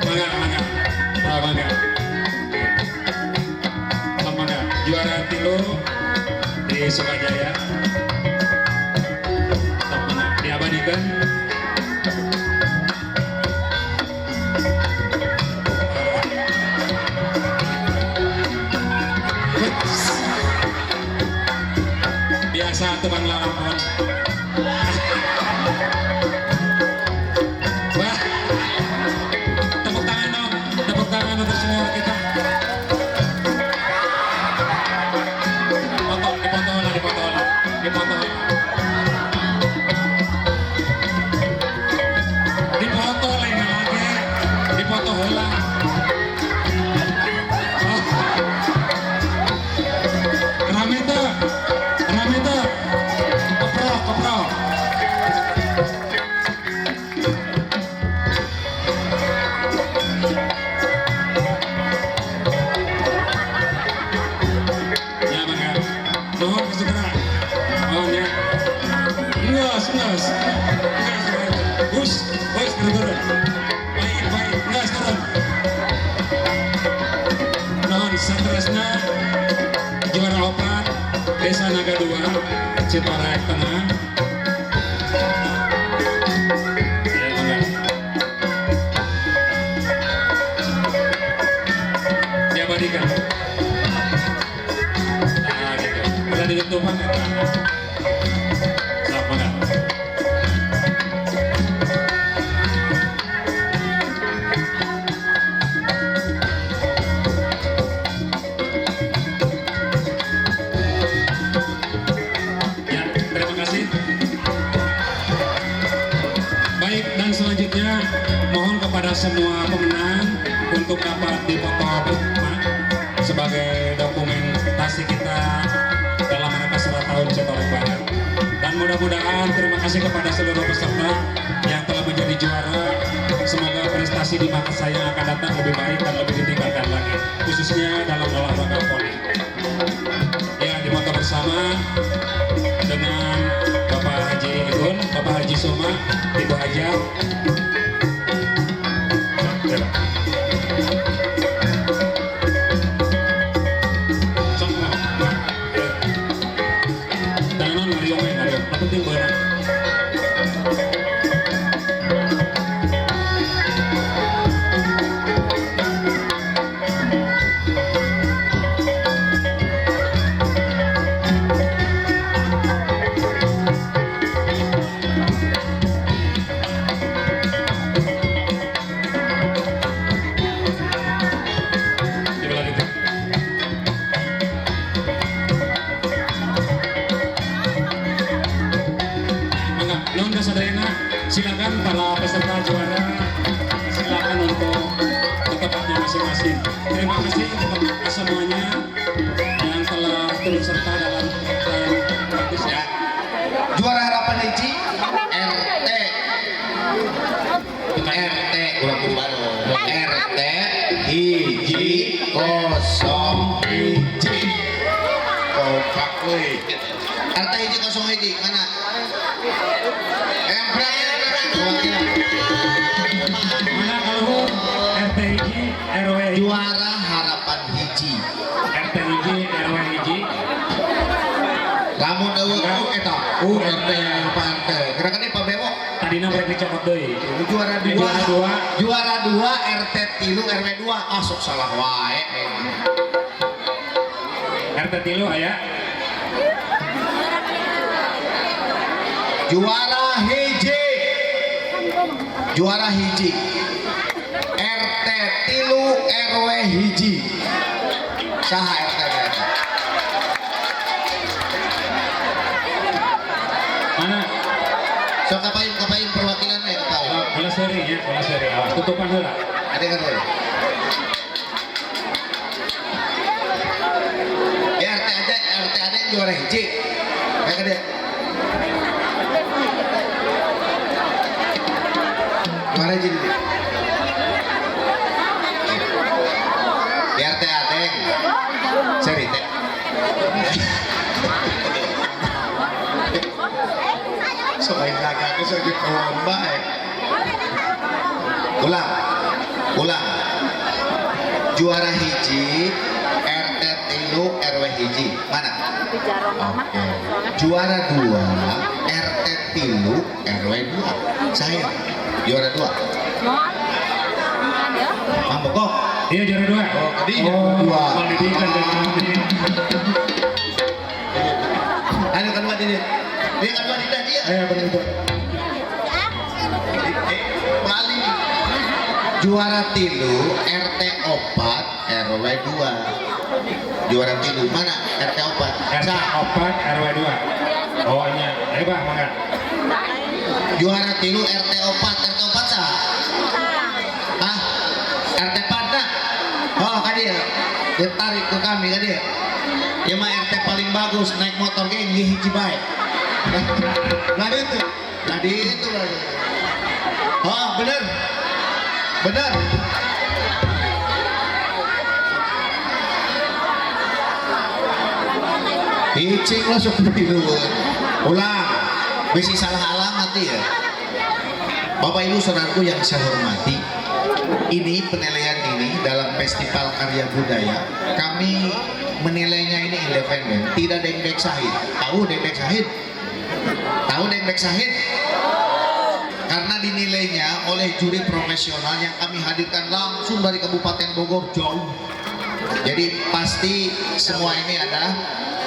Mangga, mangga. Pak, mangga. Pak, mangga. Juara tilu di Sukajaya. Sok, mangga. Diabadikan. Biasa tukang lalakon. Wah, tepuk tangan dong, tepuk tangan untuk semua kita. Foto, dipoto lah, dipoto lah, dipoto. Dipoto lagi lagi, dipoto heula. Oh. Rame tuh, rame tuh. Keprok, keprok. Ya, mangga. Nuhun segera. Nuhun ya. Enggak, enggak. Enggak, Hus, hus, turun. Baik, baik. Enggak, turun. Nuhun seterusnya juara opat Desa Naga 2 Citorek Tengah. Ya, mangga. Diabadikan. Nah, gitu. Udah ditutupan ya. Sok, mangga. Ya, terima kasih. Baik, dan selanjutnya mohon kepada semua pemenang untuk dapat dipoto bersama sebagai dokumentasi kita dalam rangka 100 tahun Citorek Barat. Dan mudah-mudahan terima kasih kepada seluruh peserta yang telah menjadi juara. Semoga prestasi di masa yang akan datang lebih baik dan lebih ditingkatkan lagi, khususnya dalam olahraga voli. Ya, dipoto bersama dengan Bapak Haji Igun, Bapak Haji Suma, Ibu Hajar. Coba. Sok, Pak. Ya. Jangan ngariung we, ngariung. Yang penting beunang. Di belah itu. Mangga, nuhun ka sadayana. Silakan para peserta juara, silakan untuk ke tempatnya masing-masing. Terima kasih kepada semuanya yang telah turut serta dalam praktis ya. Juara harapan hiji RT RT urang kudu bareng RT 101. Kompak euy. RT 101 mana? Emprak emprak. Mana kalau RT hiji RW hiji. Juara harapan hiji. RT hiji RW hiji. Lamun eueuh eta RT Pak RT. Kira-kira Pak Bewok Tadina mereka dicopot deui. juara dua, Juara dua. Juara dua RT 3 RW 2 ah sok salah wae. RT 3 aya. Juara hiji. Juara hiji. RT 3 RW 1. Saha RT na? Mana? So kapain kapain perwakilan ya kapain. Bola seri ya, bola seri. Awas tutupan heula. Ada kan boleh? Ya RT ada, RT ada yang juara 1. Ya kan dia? Juara 1 dia. Ya RT ada yang seri teh. So aing laga so di kawan bae. Ulang. Ulang. Juara 1 RT 3 RW 1. Mana? Oke. Juara 2 RT 3 RW 2. Saya juara 2. Mang Boko. Iya juara 2. Oh, tadi juara 2. Pendidikan dan Ayo kedua ini. Dia kedua tidak dia. Benar betul. Bali. Juara 3 RT 4 RW 2. Juara 3 mana? RT 4. RT 4 RW 2. Oh nya, bah mangga. Juara 3 RT 4, RT 4 sah? Hah? RT 4 dah? Oh, ka dia. Dia tarik ke kami ka dia. Ya mah RT paling bagus naik motor ge hiji bae. Lah itu. Lah itu lah. Oh, bener. Bener. Icing lah sok dulu. Ulang. Bisi salah alamat ya. Bapak Ibu saudaraku yang saya hormati, ini penilaian ini dalam Festival Karya Budaya, kami menilainya ini independen, tidak dengdek sahid. Tahu dengdek sahid? Tahu dengdek sahid? Karena dinilainya oleh juri profesional yang kami hadirkan langsung dari Kabupaten Bogor jauh. Jadi pasti semua ini adalah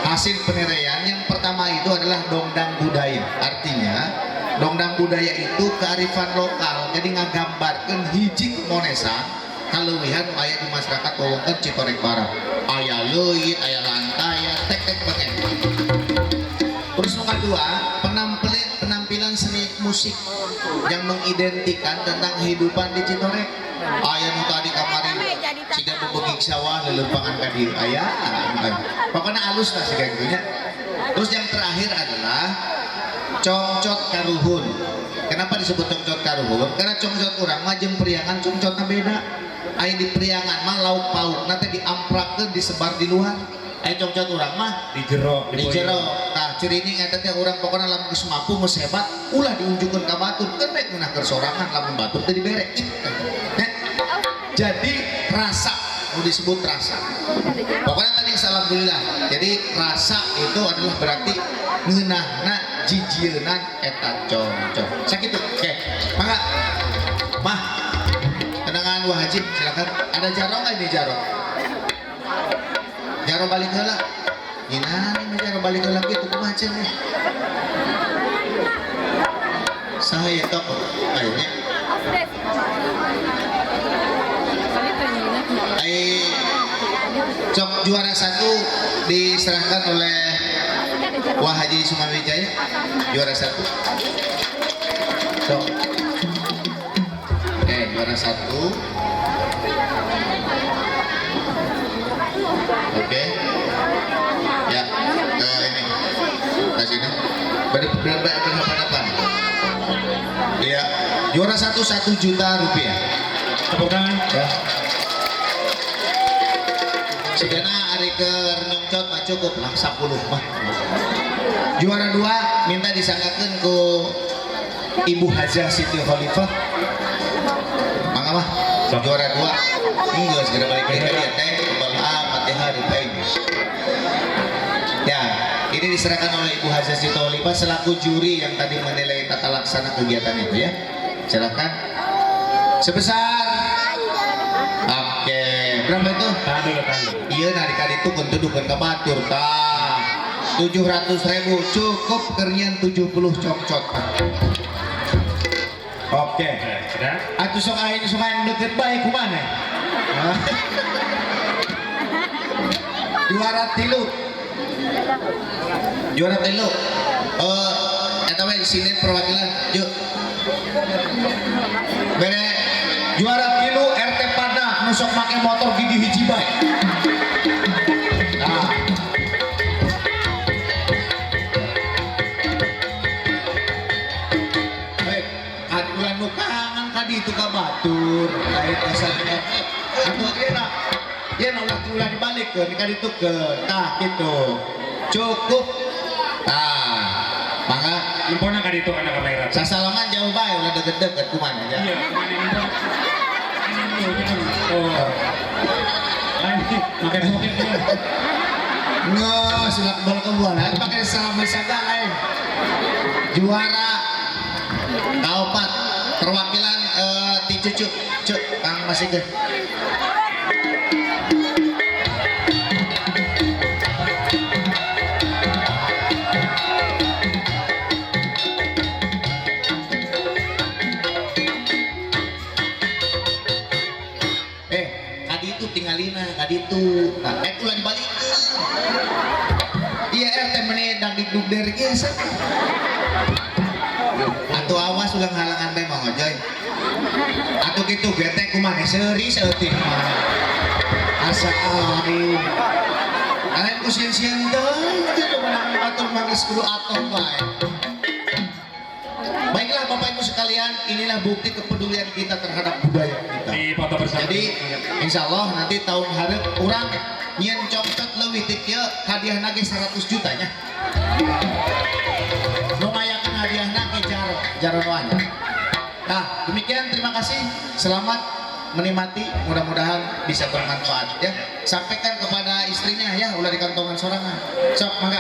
hasil penilaian. Yang pertama itu adalah dongdang budaya. Artinya dongdang budaya itu kearifan lokal. Jadi ngagambarkeun hiji monesan kaleuwihan aya di masyarakat wewengkon Citorek Barat. Aya leuit, aya lantaya, tek-tek beken. Terus nomor 2, penampilan seni musik yang mengidentikan tentang kehidupan di Citorek. Aya nu tadi kamari siga bebegig sawah lelempangan ka dieu aya. Pokoknya alus lah siga kitu nya. Terus yang terakhir adalah congcot karuhun. Kenapa disebut congcot karuhun? Karena congcot urang mah jeung priangan congcotna beda. Aya di priangan mah lauk paukna teh diamprakeun disebar di luar. Aya congcot urang mah di jero, di jero. Tah cirining eta teh urang pokona lamun geus mampu geus hebat ulah diunjukkeun ka batur. Keun bae ngeunah keur sorangan lamun batur teh dibere. Jadi rasa, mau disebut rasa. Pokoknya tadi alhamdulillah. Jadi rasa itu adalah berarti ngeunahna jijieunnan eta congcot. Sakitu. Oke. Mangga. Mah. Tenangan Wah Haji, silakan. Ada jaro nggak ini jaro? Jaro balik heula. Gimana nih jaro balik heula gitu kumaha cenah? Saya tok akhirnya. Cok juara 1 diserahkan oleh Wah Haji Sumawijaya. Juara 1. Cok. Oke, juara 1. Oke. Ya, ke ini. Ke sini. Berhadapan. Iya, juara 1 1 juta rupiah. Tepuk tangan. Ya. Sigana ari keur nyongcot mah cukup lah 10 mah. Juara 2 minta disangkakeun ku Ibu Hajah Siti Khalifah. Mangga mah. Juara 2. Enggak segera balik ke dia teh kebal Fatihah di teh. Ya, ini diserahkan oleh Ibu Hajah Siti Khalifah selaku juri yang tadi menilai tata laksana kegiatan itu ya. Silakan. Sebesar oke, berapa itu? Tahan dulu, tahan dulu. Iya, nari kali itu kan tuduhkan ke batur tah. 700.000 cukup kernian 70 cokcot. Oke. Sudah. Atuh sok aing sok aing deket bae kumaha? Juara tilu. Juara tilu. Eta we sini perwakilan. Yuk. Bere juara tilu RT Padang nu sok make motor gigi hiji bae. Nah. Baik, ulah nu kangen ka ditu ka batur, lain dasar atuh ieu na. Ieu na ulah dibalikeun ka ditukeun. Tah kitu. Cukup. Tah. Mangga Lempona ka ditu kana kamera. Sasalaman jauh bae ulah deket-deket kumaha ya. Iya, kumaha ini? Oh. Lain make pocket. Nggak, sulap bal kebuan. Pakai salam sagala lain. Juara kaopat perwakilan ti cucu cuk Kang Mas Ige. Kadi itu tinggalina, kadi itu. Nah, ulah dibalikeun. Iya RT meni dangdikduk der ieu sa. Atuh awas ulah ngalangan bae Mang Ojoy. Atuh kitu getek kumaha seuri saeutik mah. Asa aing. Lain ku sieun-sieun teuing teu menang batur mah geus kudu atoh bae. Baiklah Bapak Ibu sekalian, inilah bukti kepedulian kita terhadap budaya kita. Di foto bersama. Jadi insya Allah nanti tahun hareup urang nyieun congcot leuwih ti kieu hadiahna ge 100 juta nya. Nu ngayakeun hadiahna ge jaro, jaro nu. Nah, demikian terima kasih. Selamat menikmati, mudah-mudahan bisa bermanfaat ya. Sampaikan kepada istrinya ya, ulah di kantongan sorangan. Sok mangga.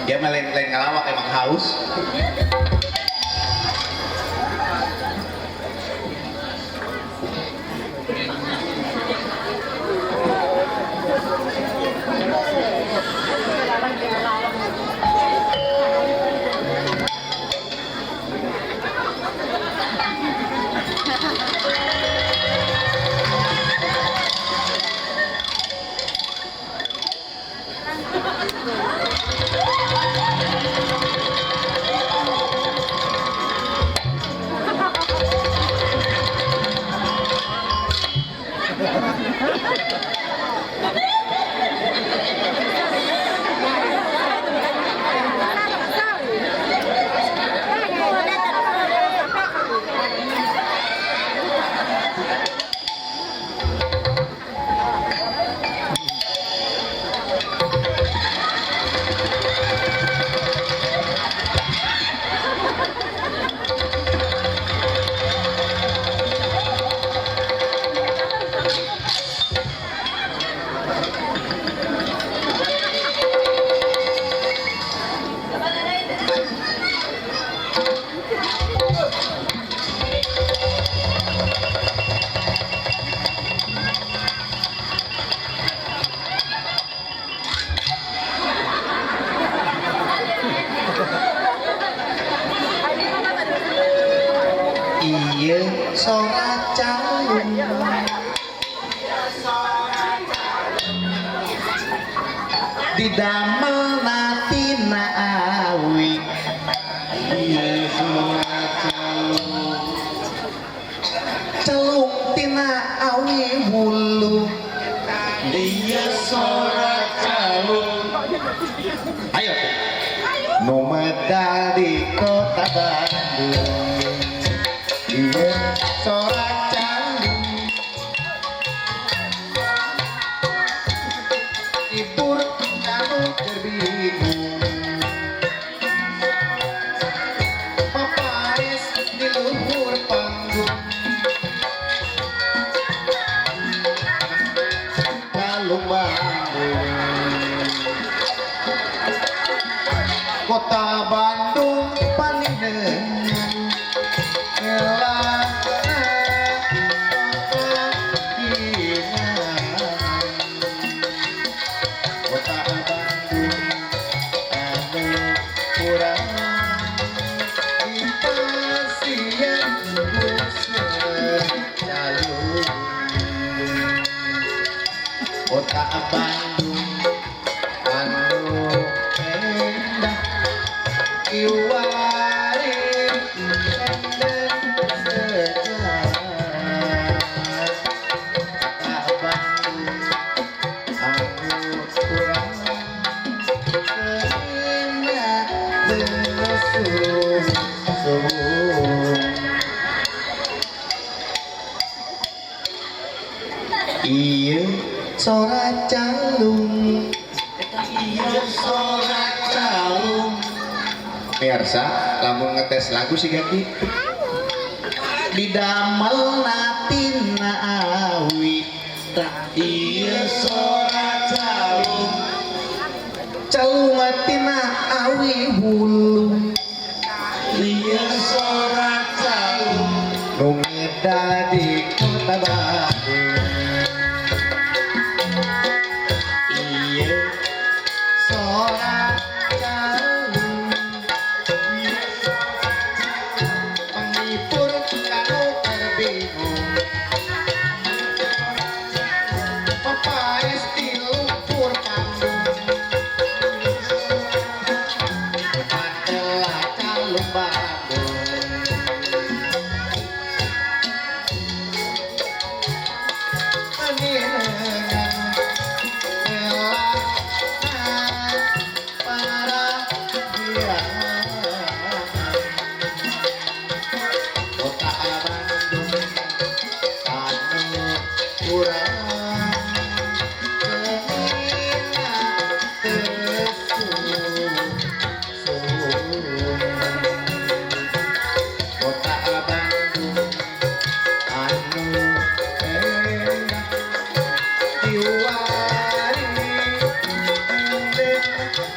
Dia mah lain-lain ngelawak emang haus. Ieu sora calung didamelna tina awi. Ieu sora calung calung tina awi wulu. Ieu sora calung. Ayo nu medal di kota Bandung. Ieu sora calung ibur kanu keur bingung papaes di luhur panggung Calung Bandung kota Bandung paninengan ngelana kota Bandung anu kurang dipasihan ku calung kota Bandung anu endah iwari endeng sejarah kota Bandung anu kurang keindah suwung. Ieu sora calung. Ieu sora calung. Pemirsa, lamun ngetes lagu siga kitu. Didamelna tina awi. Ieu sora calung. Calung tina awi wulu. Ieu sora calung. Nu ngedal di kota Bandung. Ieu sora calung. Penghibur kanu keur bingung papaes di lumpur panggung adalah calung Bandung. Paninengan ngelana para kota Bandung anu kurang keina teu suwung. Kota Bandung anu endah diwari endeng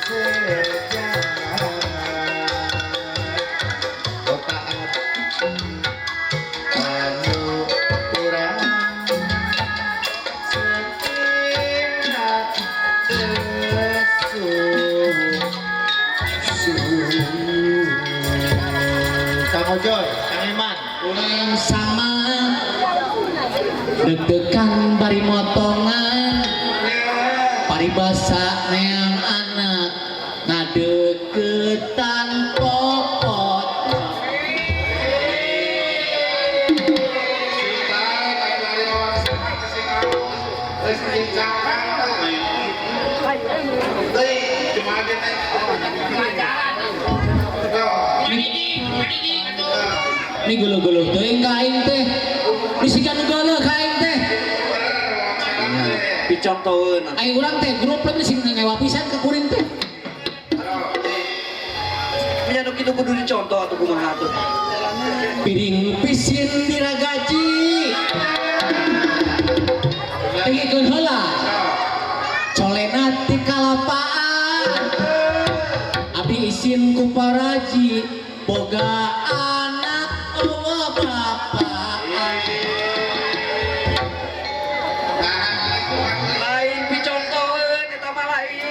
sejarah. Kota anu kurang sekina teu suwung. Kang Ojoy, Kang Eman, Urang sama deg-degan bari motongan paribasa neang anak ngadeukeutan popot. Ini geuleuh-geuleuh teuing ka aing teh. Bisikan geuleuh ka aing teh. Picontoeun. Aing urang teh grup lain sing ngewa pisan ka kuring teh. Nya nu kitu kudu dicontoh atuh kumaha atuh. Piring pisin diragaji. Tingikeun heula. Colena ti kalapaan. Abdi isin ku paraji boga anak eueuh bapak. Lain picontoeun eta mah lain.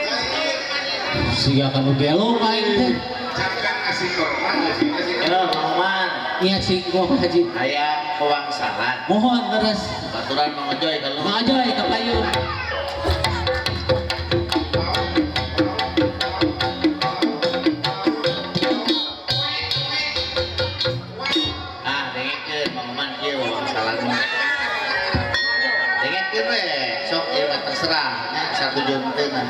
Siga kanu gelo aing teh. Cangkang nasi korban nasi. Ya, Mang Oman. Iya sing gua Pak Haji. Hayang wawangsalan. Mohon leres. Baturan Mang Ojoy kalau. Mang Ojoy kapayun. Ah, dengekeun Mang Oman kieu wawangsalan. Dengekeun we, sok ieu mah terserah nya satu jonteuna.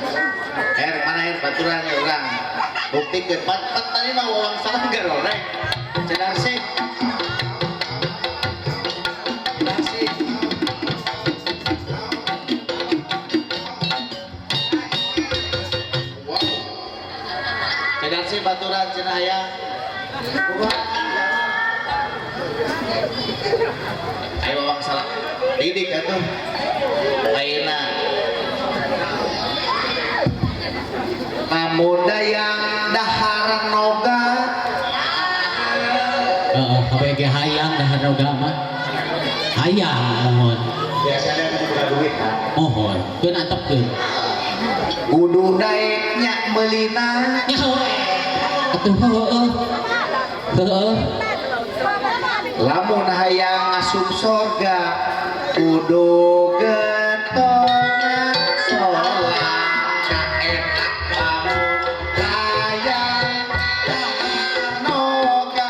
Er mana er baturan ya urang. Buktikeun pat pat tadi mah wawangsalan garoreng. Cedar sih. Cedar sih. Cedar sih baturan cenah hayang. Ayo wawangsalan. Didik atuh. Ayeuna lamun dayang dahar noga. Heeh, kabeh ge hayang dahar noga mah. Hayang mohon. Biasanya kudu boga duit kan. Mohon, keun antepkeun. Kudu daek nya meulina. Nyaho. Atuh heueuh. Heueuh. Lamun hayang asup sorga kudu getona sholat. Eta lamun hayang dahar noga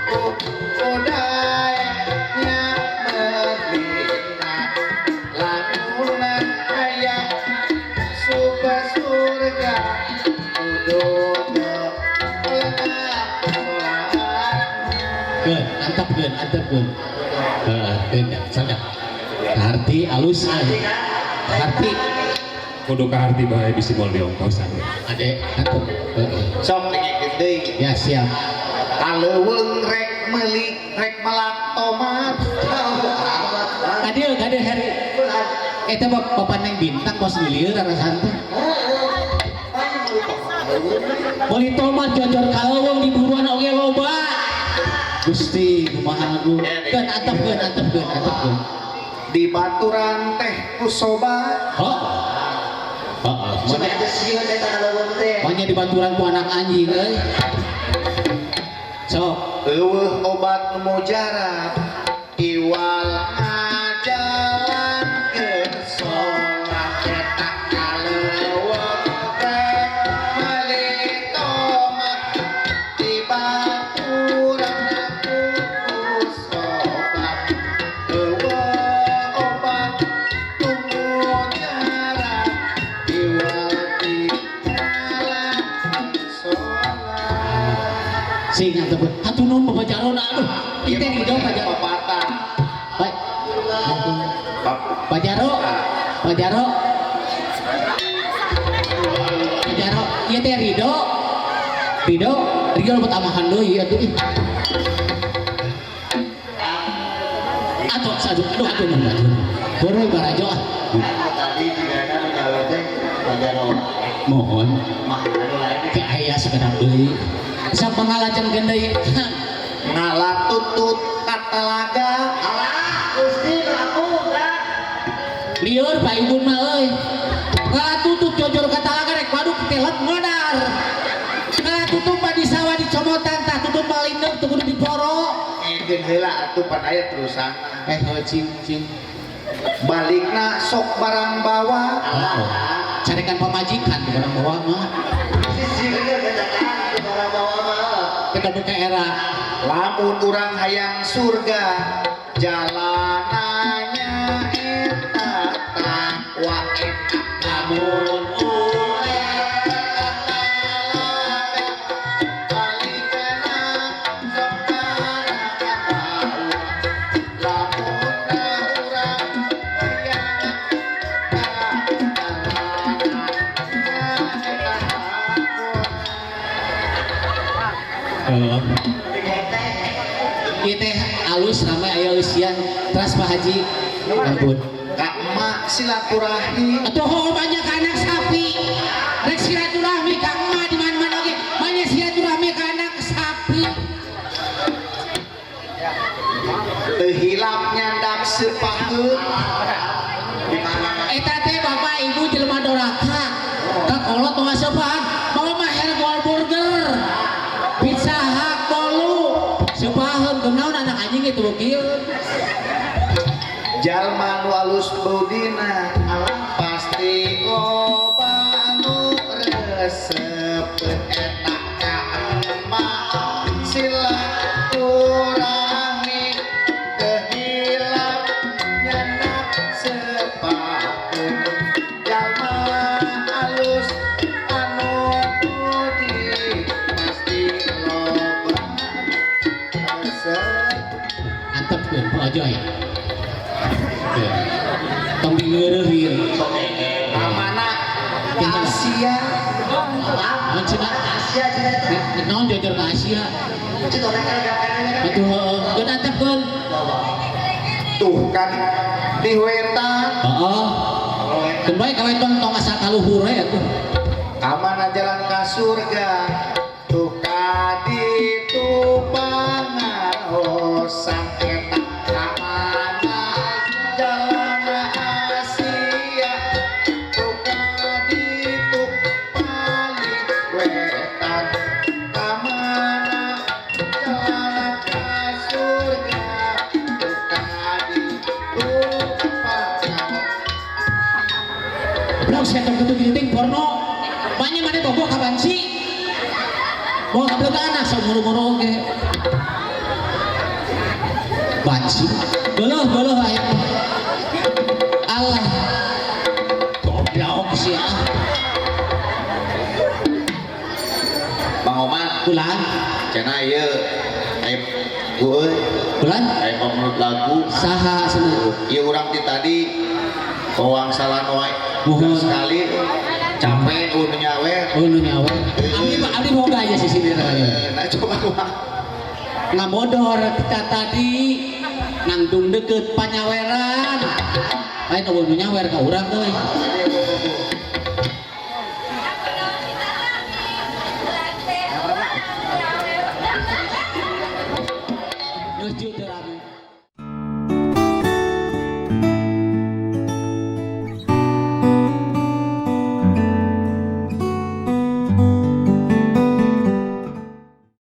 kudu daek nya meulina. Lamun hayang asup surga kudu getona sholat. Keun, antepkeun, antepkeun. Heeh, keun sadap. Harti alus euy. Harti Kudu kaharti bae bisi moal diongkosan. Ade antep. Heeh. Sok dengekeun deui. Ya siap. Kaleuweung rek meuli rek melak tomat. Kadieu kadieu Heri. Eta bapak neng bintang kos milieur arasan teh. Meuli tomat jojor kaleuweung di buruan oge loba. Gusti kumaha lagu. Keun antepkeun antepkeun antepkeun. Di baturan teh ku sobat. Heeh. Heeh. Sampai ada sieun eta kaleuweung teh. Manya di baturan ku anak anjing euy. Sok. Eueuh obat nu mujarab iwal ngajalankeun sholat. Eta kaleuweung rek meuli tomat di baturan ku sobat. Eueuh obat nu mujarab iwal ngajalankeun sholat. Sing antepkeun. Hatur nuhun Bapak Jarona aduh. Ieu teh ridho Pak Jaro. Pepatah. Baik. Pak Jaro. Pak Jaro. Pak Jaro, ieu teh ridho. Ridho, ridho lebet amahan deui atuh ih. Atuh aduh aduh aduh aduh. Boro barajo ah. Tadi jigana nu nyawer teh Pak Jaro. Mohon. Mah anu lain. Ke aya sakedap deui. Sapangalacan deui. Ngalah tutut katalaga. Alah, Gusti nu aku dah. Lieur Pak Ibun mah euy. Ngalah tutut jojor katalaga rek waduk telet modar. Ngalah tutut mah di sawah dicomotan tah tutut mah lindeung teu kudu diporo. Ngekeun heula atuh pan aya terusan. Eh heuh cing cing. Balikna sok barang bawa. Oh, carekan pamajikan tuh barang bawa mah. Sisi bener katakan barang bawa mah. Kita buka era. Lamun urang hayang surga jalanannya eta takwa eta Lamun uleh katalaga balikna sok barang bawa. Lamun urang hayang jalanannya eta takwa. Heeh. Ieu teh alus rame aya eusian teras Pak Haji. Ampun. Ka emak silaturahmi. Atuh heuh banyak anak sapi. Rek silaturahmi ka emak di mana-mana oge. Banyak silaturahmi ka anak sapi. Teu hilap nyandak sepaheun. Eta teh bapak ibu jelema doraka. Ka kolot tong asepan. kieu. Jalma nu alus budina pasti loba nu resepeun eta ka emak silaturahmi kehilap nyenak sepakeun jalma alus anu budi pasti loba resep. Antepkeun Pak Ojoy. Tong digeureuh ieu. Kamana Asia. Naon cenah? Asia cenah eta. Naon jojor ka Asia? Citorek kan. Atuh heueuh, geun antepkeun. Tuh kan di wetan. Heeh. Keun bae ka wetan tong asa kaluhur we atuh. Kamana jalan ka surga tuh kaditu pangaosan eta kamana jalan Asia tuh kaditu paling wetan kamana jalan ka surga tuh kaditu pangaosan. Goblok setan kudu geuting porno. Banyak mana bobo ka banci. Mau goblok anak saumur-umur oge. Banci. Beulah beulah aya. Allah. Goblok sia. Bang Oman. Ulan. Cenah ieu aya euy. Ulan. Aya pamrut lagu. Saha cenah? Ieu urang ti tadi wangsalan wae. Muhun. Sekali capek nu nyawer. Oh nu nyawer. Abdi mah abdi boga aya sisi dieu. Nah coba kumaha. Ngamodor kita tadi nangtung deket panyaweran. Lain eueuh nu nyawer ka urang euy.